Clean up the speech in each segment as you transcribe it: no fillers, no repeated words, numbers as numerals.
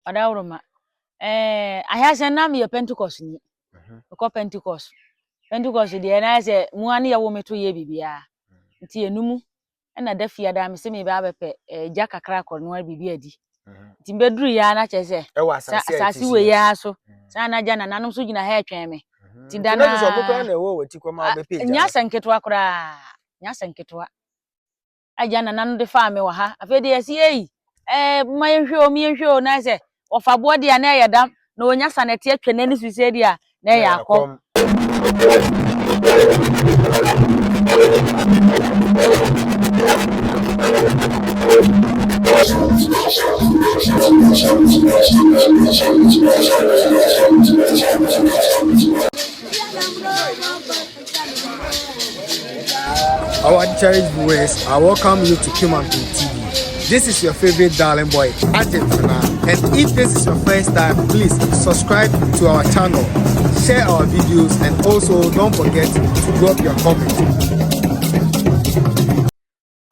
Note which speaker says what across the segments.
Speaker 1: Ɔdawuroma. Ɛɛ ahyɛaseɛ na meyɛ Pentecost ni. Mekɔ Pentecost. Pentecost deɛ na ayɛ sɛ mua ne yɛwo me to yɛ biribiara. Nti ɛno ɛna da fiada me sɛ meba abɛpɛ gya kakra akɔnoa biribi adi. Nti mbɛduru yɛ a na kyerɛ sɛ
Speaker 2: Ɛwɔ asase a
Speaker 1: asase wei ara so. Saa na agya nananom nso gyina ha ɛtwɛn me. Nti da
Speaker 2: na sɛ ɔmo
Speaker 1: naa
Speaker 2: koraa na ɛwɔ w'akyi kɔma wobɛpɛ gya
Speaker 1: nyɛ
Speaker 2: no.
Speaker 1: asɛ nketewa koraa. Nyɛ asɛ nketewa. Agya nana no de faa me wɔ ha. Afei deɛ yɛsi ei ɛɛ ma yɛnhwɛ o, ma yɛnhwɛ o, na sɛ ɔfa boɔ deɛ a na ɛyɛ dam na onya sanɛte atwa n'ani so sɛ deɛ a na ɛyɛ akɔm.
Speaker 2: Our cherished viewers, I welcome you to Pemampem TV. This is your favorite darling boy, Argentina. And if this is your first time, please subscribe to our channel, share our videos, and also don't forget to drop your comment.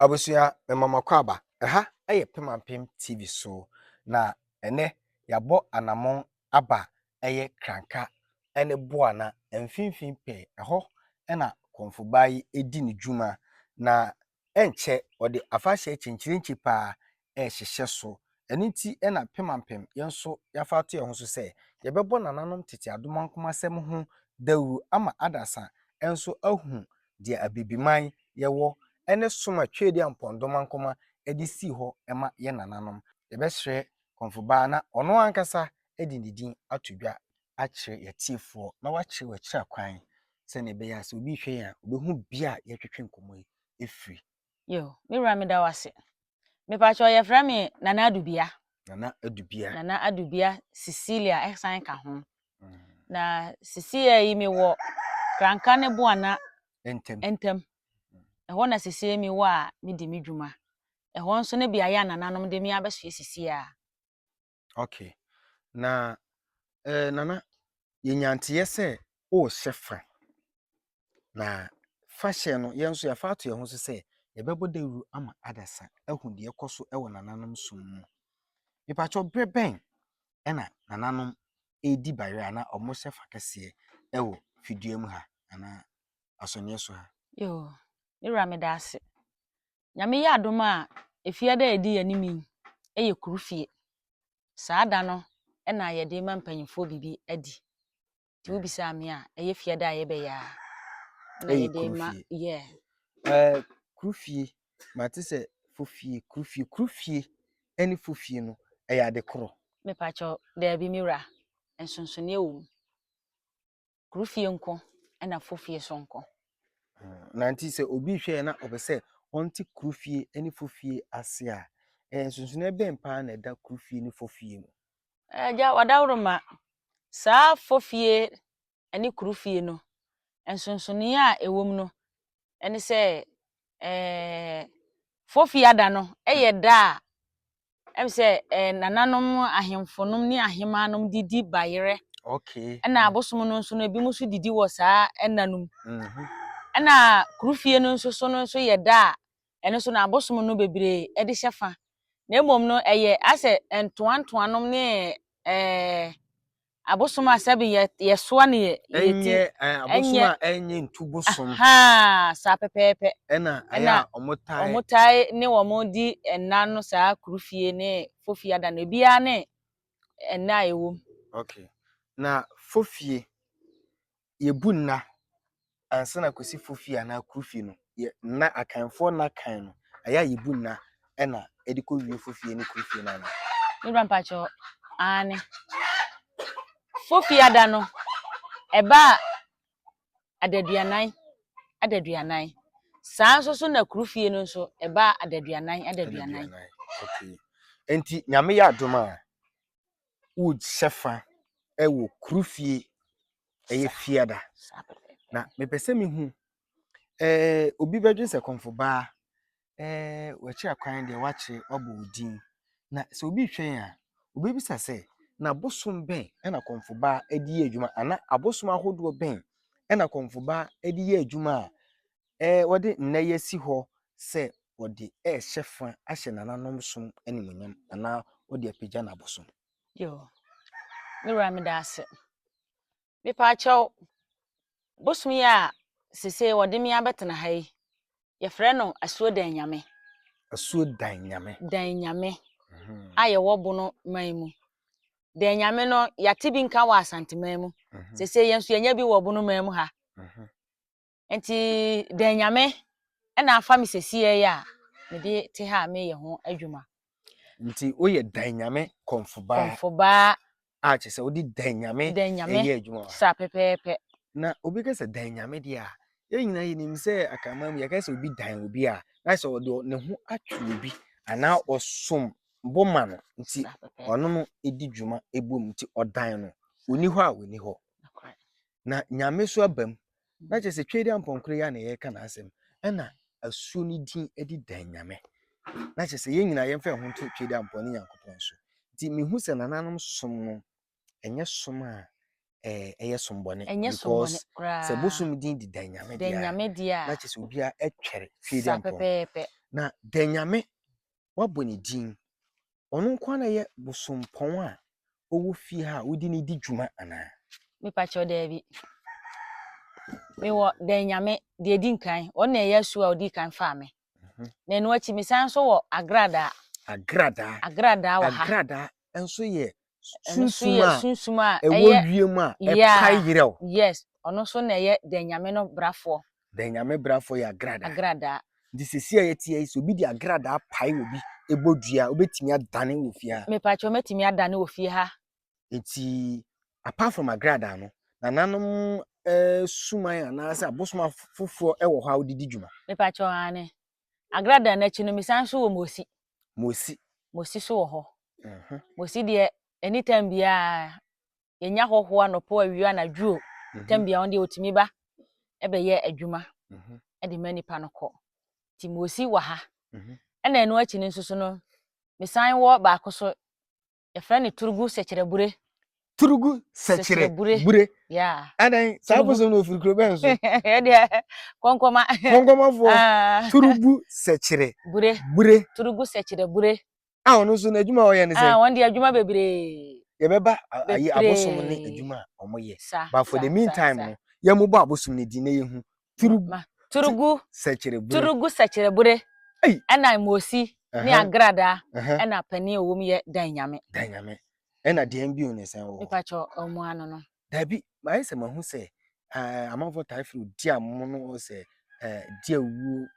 Speaker 2: Abusua, mema mo akwaaba. Ɛha yɛ Pemampem TV so. Na ɛnɛ yɛabɔ anammɔn aba ɛyɛ Kranka ne Boana mfimfini pɛɛ. Ɛhɔ ɛna kɔmfobaa yi di ne dwuma. Na ɛnkyɛ ɔde afahyɛ kyenkyerenkye paa ɛrehyehyɛ so. Ɛno nti ɛna Pemampem yɛn nso yɛafa ato yɛn ho so sɛ yɛbɛbɔ nananom tete adomankomasɛm ho dawuro ama adasa nso ahu deɛ Abibiman yɛwɔ ne som a Tweaduampɔn Domankoma de sii hɔ ma yɛn nananom. Yɛbɛsrɛ kɔmfobaa na ɔno ankasa de ne din ato dwa akyerɛ yɛtiefoɔ na wakyerɛ w'akyiri akwan sɛnea ɛbɛyɛ a sɛ obi hwɛ yɛn a obɛhu bea a yɛtwetwe nkɔmmɔ yi ɛfiri.
Speaker 1: Yo, me wura, meda wo ase. Mepakyɛ yɛfrɛ me Nana Adubia.
Speaker 2: Nana Adubia.
Speaker 1: Nana Adubia Cecilia ɛsan ka ho. Na Cecilia yi mewɔ Kranka ne Boana
Speaker 2: Ntɛm.
Speaker 1: ntam. Ɛhɔ na Cecilia mi wɔ a medi me dwuma. Ɛhɔ nso ne beaeɛ a nananom de me abɛsoɛ Cecilia.
Speaker 2: Okay. Na Nana, yɛnya nteɛ sɛ worehyɛ fa. Na fa hyɛ no, yɛn nso yɛafa ato yɛn ho so sɛ yɛbɛbɔ dawuro ama adasa ahu deɛ ɛkɔ so wɔ nananom som mu. Mepakyɛw berɛ bɛn ɛna nananom ɛredi bayerɛ anaa ɔmo hyɛ fa kɛseɛ ɛwɔ fidua mu ha anaa asɔneɛ so ha?
Speaker 1: Yo, me wura, meda ase. Nyame yɛ adom a efiada a ɛdi yɛn anim yi ɛyɛ kuru fie. Saa da no ɛna yɛde ma mpanyinfoɔ biribi adi. Nti wobisaa me a, ɛyɛ fiada a yɛbɛyɛ a ɛna
Speaker 2: Ɛyɛ
Speaker 1: yɛde
Speaker 2: kuru
Speaker 1: ma
Speaker 2: fie.
Speaker 1: Yeah.
Speaker 2: Kuru fie, mate sɛ fofie, kuru fie, kuru fie ɛne fofie no ɛyɛ ade korɔ?
Speaker 1: Mepakyɛw, daabi me wura, nsonsonoeɛ wɔ mu. Kuru fie nko ɛna fofie so nko.
Speaker 2: Na nti sɛ obi hwɛ yɛn na ɔpɛ sɛ ɔnte kuru fie ne fofie ase a, ɛyɛ nsonsonoeɛ bɛn paa na ɛda kuru fie ne fofie mu?
Speaker 1: Agya ɔdawuroma, saa fofie ne kuru fie no, nsonsonoeɛ a ɛwɔ mu no ɛne sɛ fofie ada no ɛyɛ da a ɛm sɛ nananom ahemfo nom ne ahemaanom didi bayerɛ. Ɛna abosom no nso no, ebinom nso didi wɔ saa ɛna no mu. Ɛna kuru fie no nso so no nso yɛ da a ɛno nso no abosom no bebree ɛde hyɛ fa. Na mmom no ɛyɛ asɛ ntoantoanom ne abosom a sɛbi yɛ yɛsoa ne yɛ yɛ ti.
Speaker 2: Ɛnyɛ abosom
Speaker 1: ɛnyɛ-
Speaker 2: a ɛnyɛ ntu bosom.
Speaker 1: Ahaa, saa pɛpɛɛpɛ.
Speaker 2: Ɛna ɛyɛ
Speaker 1: ɛna
Speaker 2: a ɔmo tae
Speaker 1: ɔmo tae ne wɔn di ɛna no saa kuru fie ne fofie ada no, ebiara ne ɛna a ɛwɔ mu.
Speaker 2: Okay. Na fofie, yɛbu nna ansa na kɔsi fofie anaa kuru fie no, yɛ nna akanfoɔ nna kan no, ɛyɛ a yɛbu nna ɛna ɛde kɔ wie fofie ne kuru fie no ana?
Speaker 1: Me wura, mpakyɛw, aane. Fofie ada no, ɛba a adaduanan adaduanan. Saa nso so na kuru fie no nso ɛba adaduanan adaduanan.
Speaker 2: Adaduanan. Okay. Nti Nyame yɛ adom a wohyɛ fa ɛwɔ kuru fie, ɛyɛ fiada.
Speaker 1: Saa pɛpɛɛpɛ.
Speaker 2: Na mepɛ sɛ mehu obi bɛdwen sɛ kɔmfobaa wɔakyerɛ akwan deɛ wakyerɛ wabɔ wo din, na sɛ obi hwɛ yɛn a obɛbisa sɛ na abosom bɛn ɛna kɔmfobaa de yɛ adwuma anaa abosom ahodoɔ bɛn ɛna kɔmfobaa de yɛ adwuma a wɔde nnɛ yi asi hɔ sɛ wɔde ɛrehyɛ fa ahyɛ nananom som animuonyam anaa wɔde apagya n'abosom?
Speaker 1: Yo, me wura meda ase. Mepaakyɛw, bosom yi a sesei wɔde me abɛtena ha yi, yɛfrɛ no Asuo Dan Nyame.
Speaker 2: Asuo Dan Nyame.
Speaker 1: Dan Nyame a yɛwɔ Bono man mu. Dan Nyame no, yɛate bi nka wɔ Asanteman mu. Sesei yɛn nso yɛanya bi wɔ Bono man mu ha. Nti Dan Nyame na afa me sesiei a mede te ha a meyɛ ho adwuma.
Speaker 2: Nti woyɛ Dan Nyame kɔmfobaa.
Speaker 1: Kɔmfobaa.
Speaker 2: A kyerɛ sɛ wode Dan Nyame
Speaker 1: Dan Nyame
Speaker 2: ɛyɛ adwuma wɔ ha.
Speaker 1: Saa pɛpɛɛpɛ.
Speaker 2: Na obi ka sɛ Dan Nyame deɛ a, yɛn nyinaa yɛnim sɛ Akanman mu yɛka sɛ obi dan obi a, na sɛ ɔde ne ho atwe obi anaa ɔsom bo ma no nti ɔno no di dwuma bom nti ɔdan no. Ɔni hɔ a ɔni hɔ. Na Nyame so aba mu. Na kyerɛ sɛ Tweedi Ampɔnkoro yi a na yɛreka n'asɛm ɛna asuo no din de Dan Nyame. Na kyerɛ sɛ yɛn nyinaa yɛmfa yɛn ho nto Tweedi Ampɔn ne Nyankopɔn so. Nti mehu sɛ nananom som no ɛnyɛ som a ɛyɛ som bɔne.
Speaker 1: Ɛnyɛ som bɔne
Speaker 2: Because
Speaker 1: koraa.
Speaker 2: sɛ bosom din de Dan Nyame
Speaker 1: Dan
Speaker 2: deɛ a,
Speaker 1: Nyame deɛ a.
Speaker 2: na kyerɛ sɛ obiara ɛtwɛre Tweedi
Speaker 1: Sa
Speaker 2: Ampɔn.
Speaker 1: pɛpɛɛpɛ.
Speaker 2: Na Dan Nyame wabɔ ne din. Ɔno nko ara na ɛyɛ bosompɔn a ɔwɔ fie ha a wode no di dwuma anaa?
Speaker 1: Mepa kyɛw daabi. Mewɔ Dan Nyame deɛ ɛdi nkan. Ɔno na ɛyɛ asuo a ɔdi kan faa me. Na ɛno akyi mesan nso wɔ Agradaa.
Speaker 2: Agradaa.
Speaker 1: Agradaa wɔ ha.
Speaker 2: Agradaa nso yɛ
Speaker 1: Ɛno nso
Speaker 2: sunsum
Speaker 1: yɛ
Speaker 2: a
Speaker 1: sunsum a
Speaker 2: ɛwɔ
Speaker 1: ɛyɛ
Speaker 2: wiem a
Speaker 1: Yeah.
Speaker 2: ɛpae yerɛw.
Speaker 1: Yes, ɔno nso na ɛyɛ Dan Nyame no brafoɔ.
Speaker 2: Dan Nyame brafoɔ yɛ Agradaa.
Speaker 1: Agradaa.
Speaker 2: Nti sɛsi a yɛte yi sɛ obi de agradaa pae obi ɛbɔ dua a, wobɛtumi adane wɔ fie ha.
Speaker 1: Mepa kyɛw mɛtumi adane wɔ fie ha.
Speaker 2: Nti apart from agradaa no, nananom suman anaasɛ abosom foforɔ ɛwɔ hɔ a wode di dwuma.
Speaker 1: Mepa kyɛw aane. Agradaa n'akyi no mesan nso wɔ Mosi.
Speaker 2: Mosi.
Speaker 1: Mosi so wɔ hɔ. Mosi deɛ anytime biara yɛnya hɔhoɔ anɔpa awia anadwo time biara ɔno deɛ ɔtumi ba ɛbɛyɛ adwuma ɛde ma nipa no kɔ. Nti Mosi wɔ ha. Ɛna ɛno akyi no nso so no mesan wɔ baako so yɛfrɛ no Turugu Sɛkyerɛbure.
Speaker 2: Turugu Sɛkyerɛbure. Bure.
Speaker 1: Yeah.
Speaker 2: Adan saa bosom no ofiri kuro bɛn so?
Speaker 1: Ɛdeɛ Kɔnkɔma.
Speaker 2: Kɔnkɔmafoɔ. Turugu Sɛkyerɛ.
Speaker 1: Bure.
Speaker 2: Bure.
Speaker 1: Turugu Sɛkyerɛbure.
Speaker 2: A ɔno nso n'adwuma a ɔyɛ ne sɛ?
Speaker 1: Ah, wɔn deɛ adwuma bebree.
Speaker 2: Yɛbɛba ayi abosom ne adwuma a wɔyɛ.
Speaker 1: Sa.
Speaker 2: But for the meantime no, yɛmmobɔ abosom ne din na yɛhu. Turugu.
Speaker 1: Turugu.
Speaker 2: Sɛkyerɛbure.
Speaker 1: Turugu Sɛkyerɛbure. Ɛna Mosi ne Agradaa ɛna panin a ɔwɔ mu yɛ Dan Nyame.
Speaker 2: Dan Nyame. Ɛna deɛ bio ne sɛn wɔ hɔ.
Speaker 1: Mepa kyɛw ɔmo ano no.
Speaker 2: Dabi, mayɛ sɛ mahu sɛ amanfoɔ taa frɛ di amono sɛ di awuo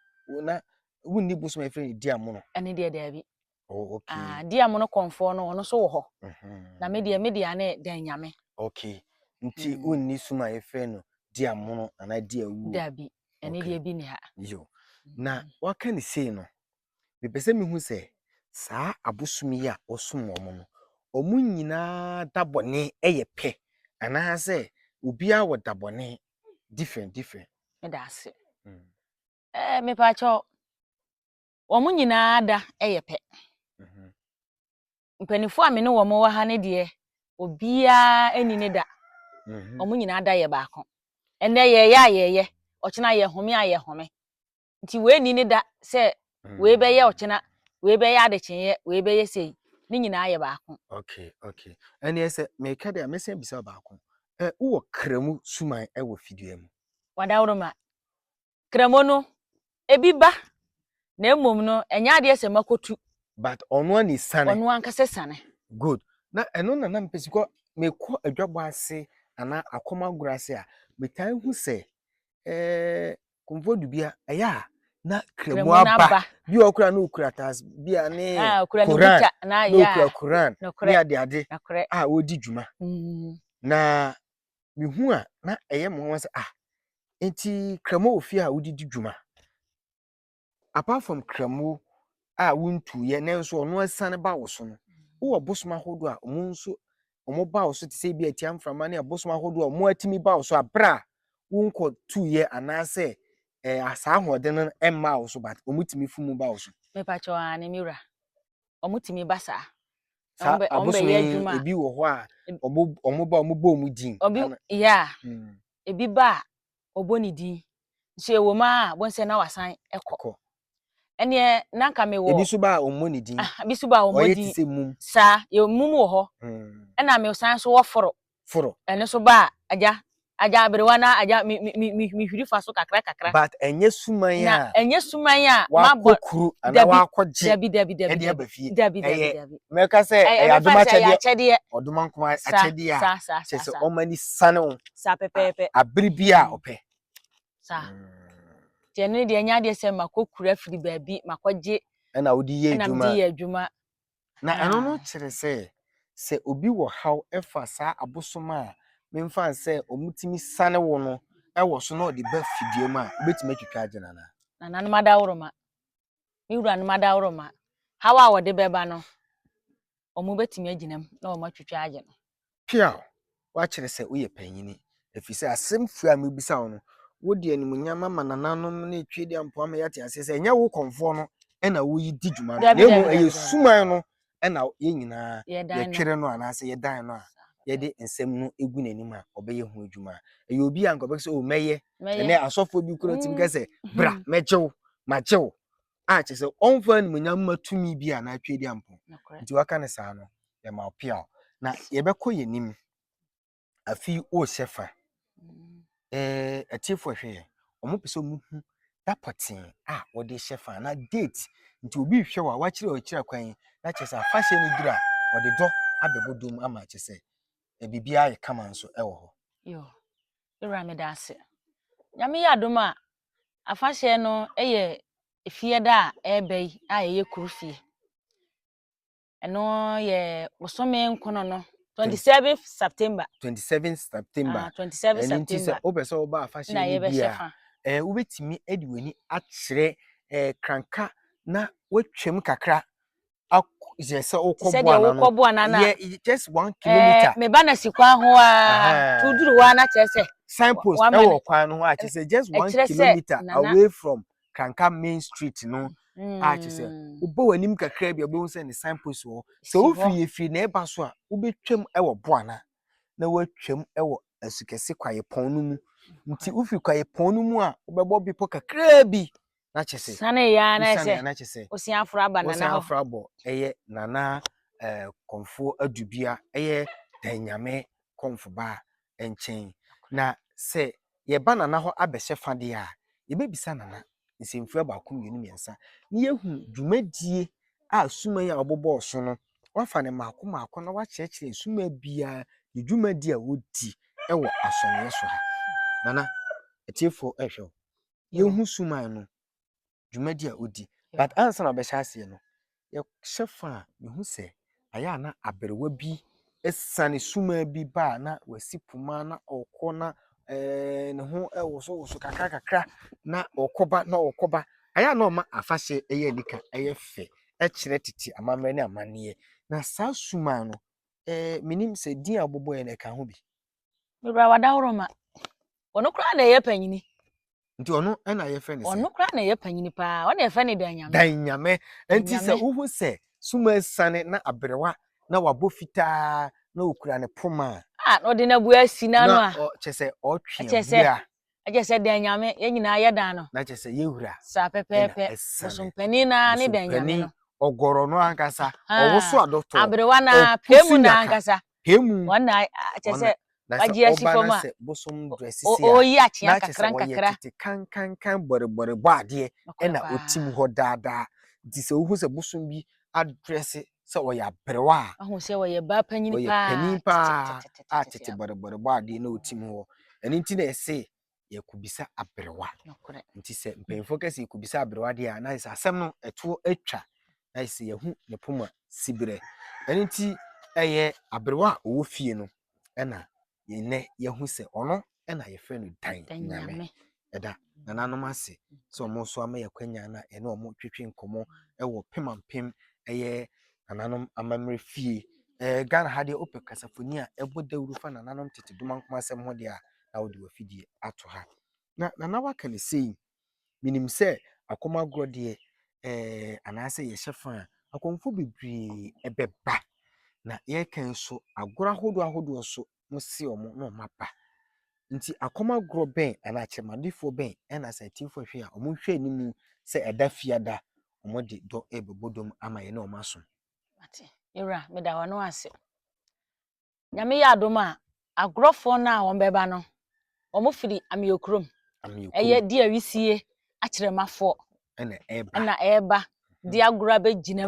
Speaker 2: na wonni bosom a yɛfrɛ no di amono.
Speaker 1: Ɛne deɛ daabi.
Speaker 2: Oh, okay.
Speaker 1: Ah, di amono kɔnfoɔ no ɔno nso wɔ hɔ. Na me deɛ me deɛ ane Dan Nyame.
Speaker 2: Okay. Nti wonni som a yɛfrɛ no di amono anaa di awuo.
Speaker 1: Dabi. Ɛne deɛ bi ni ha.
Speaker 2: Yo. Na waka ne sei no, mepɛ sɛ mehu sɛ saa abosom yi a wɔsom wɔn no, wɔn nyinaa da bɔne yɛ pɛ anaasɛ obiara wɔ da bɔne different different.
Speaker 1: Meda ase. Mepa kyɛw wɔn nyinaa da yɛ pɛ. Mpanimfoɔ a me ne wɔn wɔ ha ne deɛ obiara ani ne da. Wɔn nyinaa da yɛ baako. Ɛnɛ yɛyɛ a yɛyɛ, ɔkyena yɛhome a yɛhome. Nti wei ni ne da sɛ wei bɛyɛ ɔkyena, wei bɛyɛ adekyeeɛ, wei bɛyɛ sei. Ne nyinaa yɛ baako.
Speaker 2: Okay, okay. Ɛne sɛ meka deɛ mɛsan bisa baako. Wowɔ Kramu suman ɛwɔ fidua mu?
Speaker 1: Wadaworoma. Kramo no, ebi ba na mmom no ɛnyɛ adeɛ sɛ makɔtu.
Speaker 2: But ɔno ani sane.
Speaker 1: Ɔno ankasa sane.
Speaker 2: Good. Na ɛno na na mepɛ sɛ kɔ mekɔ adwabɔ ase anaa akɔm agorɔ ase a metaa hu sɛ kɔmfoɔ dubia ɛyɛ a na Kramu aba. Bi wɔ koraa na okura tas bi a ne Koran na okura Koran ne ade ade a ɔredi dwuma. Na mehu a na ɛyɛ me nwanwa sɛ ah nti Kramu wɔ fie a wode di dwuma. Apart from Kramu a wontuiɛ nanso ɔno asiane ba wo so no, wowɔ bosom ahodoɔ a ɔmo nso ɔmo ba wo so te sɛ ebi atia mframa ne abosom ahodoɔ a ɔmo atumi ba wo so abere a wonkɔ tuiɛ anaasɛ saa ahoɔden no mmaa wo so but ɔmo tumi fu mu ba wo so.
Speaker 1: Mepa kyɛw aane me wura. Ɔmo tumi ba saa.
Speaker 2: Saa abosom yi ebi wɔ hɔ a ɔmo ba ɔmo bɔ ɔmo din.
Speaker 1: Obi yeah. Ebi ba a ɔbɔ ne din. Nso ɛwɔ mu a bɔnsɛ na wasan ɛkɔ. Ɛneɛ na nka mewɔ.
Speaker 2: Ebi so ba a ɔmmɔ ne din.
Speaker 1: Bi so ba a ɔmmɔ din.
Speaker 2: Ɔyɛ te sɛ mum.
Speaker 1: Saa, yɛ mum wɔ hɔ. Ɛna mesan so wɔ foro.
Speaker 2: Foro.
Speaker 1: Ɛno so ba a, agya, agya aberewa na agya me me me mehwiri fa so kakra kakra.
Speaker 2: But ɛnyɛ suman a.
Speaker 1: Na ɛnyɛ suman a mabɔ.
Speaker 2: Wakɔ kuru anaa wakɔ gye.
Speaker 1: Dabi dabi dabi.
Speaker 2: Ɛde aba fie.
Speaker 1: Dabi dabi dabi.
Speaker 2: Mɛka sɛ ɛyɛ adom akyɛdeɛ.
Speaker 1: akyɛdeɛ.
Speaker 2: Ɔdom nkoma akyɛdeɛ a.
Speaker 1: Saa saa
Speaker 2: Kyerɛ
Speaker 1: saa.
Speaker 2: sɛ ɔma ni sane wo.
Speaker 1: Saa pɛpɛɛpɛ.
Speaker 2: Abere bi a ɔpɛ.
Speaker 1: Saa. Nti ɛno deɛ ɛnyɛ adeɛ sɛ makɔ kura firi baabi makɔgye.
Speaker 2: Ɛna wode yɛ
Speaker 1: Ɛna
Speaker 2: adwuma.
Speaker 1: mede yɛ adwuma.
Speaker 2: Na ɛno no kyerɛ sɛ sɛ obi wɔ haw ɛfa saa abosom a memfa sɛ ɔmotumi sane wo no ɛwɔ so na ɔde ba fidua mu a, wobɛtumi atwitwa agye no anaa?
Speaker 1: Nananom adaworoma. Me wuranom adaworoma. Haw a wɔde bɛba no, ɔmo bɛtumi agyina mu na ɔmo atwitwa agye no.
Speaker 2: Piaw, woakyerɛ sɛ woyɛ panyini. Ɛfiri sɛ asɛm fua a mebisa wo no, wode animuonyam ama nananom ne Tweduampɔn ama yɛate aseɛ sɛ ɛnyɛ wo kɔmfoɔ no ɛna woyi di dwuma no.
Speaker 1: Dabi,
Speaker 2: Na mmom
Speaker 1: dabi,
Speaker 2: ɛyɛ
Speaker 1: dabi, dabi.
Speaker 2: suman no ɛna yɛn nyinaa
Speaker 1: Yɛdan no.
Speaker 2: yɛtwere no anaasɛ yɛdan no a yɛde nsɛm no egu n'anim a ɔbɛyɛ ho adwuma. Ɛyɛ obi a nka ɔbɛka sɛ o mɛyɛ.
Speaker 1: Mɛyɛ.
Speaker 2: Ɛnɛ asɔfoɔ bi koraa tumi ka sɛ bra mɛgye wo, magye wo. A kyerɛ sɛ ɔmfa animuonyam ma tumi bi anaa Tweduampɔn.
Speaker 1: Nokorɛ.
Speaker 2: Nti waka ne saa no, yɛma wo piaw. Na yɛbɛkɔ yɛn anim. Afei worehyɛ fa. Atiefoɔ hwɛ yɛn. Ɔmo pɛ sɛ ɔmo hu da pɔtee a wɔde hyɛ fa anaa date. Nti obi rehwɛ wo a wakyerɛ ɔkyerɛ kwan yi na kyerɛ sɛ afahyɛ no duru a ɔde dɔ abɛbɔ dom ama kyerɛ sɛ biribiara yɛ kama nso ɛwɔ hɔ.
Speaker 1: Yo, ewura meda ase. Nyame yɛ adom a afahyɛ no yɛ efiada a ɛreba yi a ɛyɛ kuro fie. Ɛno yɛ bosome nkono no 27 September.
Speaker 2: 27 September.
Speaker 1: Ah, 27
Speaker 2: Ɛno nti sɛ
Speaker 1: September.
Speaker 2: wopɛ sɛ woba afahyɛ
Speaker 1: Na
Speaker 2: no bi
Speaker 1: yɛbɛhyɛ
Speaker 2: a,
Speaker 1: fa.
Speaker 2: wobɛtumi de w'ani akyerɛ Kranka na woatwam kakra akɔ yɛ sɛ wokɔ
Speaker 1: Sɛdeɛ
Speaker 2: Boana no.
Speaker 1: wokɔ Boana no a.
Speaker 2: Yɛ just 1 kilometer.
Speaker 1: Meba na si kwan ho a. Tuduru hɔ a na kyerɛ sɛ
Speaker 2: Signpost
Speaker 1: wama
Speaker 2: ɛwɔ
Speaker 1: no-
Speaker 2: kwan no ho a kyerɛ sɛ just 1
Speaker 1: ɛkyerɛ sɛ
Speaker 2: kilometer
Speaker 1: Nana-
Speaker 2: away from Kranka main street no. A kyerɛ sɛ wobɔ w'anim kakra bi a wobɛhu sɛ ne signpost wɔ hɔ. Sɛ
Speaker 1: Si hɔ.
Speaker 2: wofiri efiri na ɛba so a wobɛtwam ɛwɔ Boana na woatwam ɛwɔ Asukɛse kwaepɔn no mu. Nti wofiri kwaepɔn no mu a wobɛbɔ bepɔ kakraa bi na kyerɛ sɛ
Speaker 1: Sane ya na
Speaker 2: wosiane
Speaker 1: sɛ
Speaker 2: a na kyerɛ sɛ
Speaker 1: wosia aforo aba Nana
Speaker 2: wosan
Speaker 1: hɔ.
Speaker 2: aforo abɔ ɛyɛ Nana Kɔmfoɔ Adubia ɛyɛ Danyame Kɔmfoba nkyɛn. Na sɛ yɛba Nana hɔ abɛhyɛ fa deɛ a yɛbɛbisa Nana nsɛmfua baako mmienu mmiɛnsa na yɛhu dwumadie a suman a ɔbobɔɔ so no wafa ne mmaako mmaako na wakyerɛkyerɛ suman biara ne dwumadie a wɔdi ɛwɔ asɔneɛ so ha. Nana, atiefoɔ ɛrehwɛ wo. Yɛhu suman no dwumadie a ɔdi. But ansa na ɔbɛhyɛ aseɛ no, yɛhyɛ fa a mehu sɛ ayɛ a na aberewa bi esiane suman bi ba a na wasi poma na ɔrekɔ na ne ho ɛwosowoso kakra kakra na ɔrekɔba na ɔrekɔba. Ayɛ a na ɔma afahyɛ ɛyɛ anika ɛyɛ fɛ ɛkyerɛ tete amammerɛ ne amanneɛ. Na saa suman no, menim sɛ din a wɔbobɔeɛ no ɛka ho bi.
Speaker 1: Mewura wadaworoma. Ɔno koraa na ɛyɛ panyini.
Speaker 2: Nti ɔno ɛna yɛfrɛ no sɛ
Speaker 1: Ɔno koraa na ɛyɛ panyini paa. Ɔno na yɛfrɛ no Danyame.
Speaker 2: Danyame. Nti sɛ
Speaker 1: Danyame.
Speaker 2: wohu sɛ suman sane na aberewa na wabɔ fitaa na okura ne poma a.
Speaker 1: Ah, na ɔde n'abua asi n'ano
Speaker 2: Na
Speaker 1: a.
Speaker 2: kyerɛ sɛ ɔtwe
Speaker 1: Kyerɛ sɛ
Speaker 2: abua.
Speaker 1: Ɛkyerɛ sɛ Danyame, yɛn nyinaa yɛ dan no.
Speaker 2: Na kyerɛ sɛ yɛwura.
Speaker 1: Saa pɛpɛɛpɛ.
Speaker 2: Ɛna ɛsane.
Speaker 1: Bosompanin naa ne Danyame no.
Speaker 2: Ɔgɔrɔ no ankasa.
Speaker 1: Ah,
Speaker 2: Ɔwoso adɔtɔ.
Speaker 1: Aberewa naa,
Speaker 2: Ɔpusu
Speaker 1: pemu naa
Speaker 2: nyaka.
Speaker 1: ankasa.
Speaker 2: Pemu.
Speaker 1: Wɔn na, kyerɛ
Speaker 2: Ɔna
Speaker 1: sɛ
Speaker 2: na sɛ
Speaker 1: wagye asi
Speaker 2: ɔba
Speaker 1: fam
Speaker 2: na
Speaker 1: a,
Speaker 2: sɛ bosom dress
Speaker 1: o-
Speaker 2: si a,
Speaker 1: ɔyi akyea
Speaker 2: na kyerɛ sɛ
Speaker 1: kakra
Speaker 2: ɔyɛ
Speaker 1: nkakra.
Speaker 2: tete kankankan bɔrebɔre bɔ adeɛ
Speaker 1: Nokorɛ
Speaker 2: ɛna
Speaker 1: paa.
Speaker 2: ɔtim hɔ daadaa. Nti sɛ wohu sɛ bosom bi adrɛse sɛ ɔyɛ aberewa a,
Speaker 1: Ɔhu sɛ ɔyɛ baa panyin
Speaker 2: ɔyɛ
Speaker 1: paa.
Speaker 2: panin paa
Speaker 1: Tete,
Speaker 2: a
Speaker 1: tete,
Speaker 2: tete bɔrebɔre bɔ adeɛ na ɔtim hɔ. Ɛno nti na ɛse yɛkɔbisa aberewa.
Speaker 1: Nokorɛ.
Speaker 2: Nti sɛ mpanyinfoɔ ka sɛ yɛkɔbisa aberewa deɛ a, na ayɛ sɛ asɛm no ɛtoɔ atwa. Na ayɛ sɛ yɛhu ne poma siberɛ. Ɛno nti ɛyɛ aberewa a ɔwɔ fie no ɛna yɛnnɛ yɛhu sɛ ɔno ɛna yɛfrɛ no Dan
Speaker 1: Danyame.
Speaker 2: Nyame. Ɛda nananom ase sɛ ɔmo nso ama yɛ akwanya na yɛne ɔmo twetwe nkɔmmɔ ɛwɔ pemampem ɛyɛ nananom amammerɛ fie. Ghana ha deɛ wopɛ kasafoni a ɛbɔ dawuro fa nananom tete domankoma asɛm ho deɛ a, na wode w'afidie ato ha. Na nana waka ne sei, menim sɛ akɔm agorɔ deɛ, anaasɛ yɛhyɛ fa a, akɔmfoɔ bebree ɛbɛba. Na yɛreka nso, agorɔ ahodoɔ ahodoɔ so mo se ɔmo na ɔmo aba. Nti akɔm agorɔ bɛn anaa akyerɛmadefoɔ bɛn ɛna sɛ atiefoɔ hwɛ a ɔmo hwɛ anim sɛ ɛda fiada Wɔde dɔ rebɛbɔ dɔm ama yɛne wɔn asom.
Speaker 1: Mate. Ewura, meda w'ano ase. Nyame yɛ adom a, agorɔfoɔ no a wɔbɛba no, wɔfiri Ameokurom. Ɛyɛ di awisie akyerɛmafoɔ
Speaker 2: ɛna ɛba.
Speaker 1: Ɛna ɛba de agorɔ abɛgyina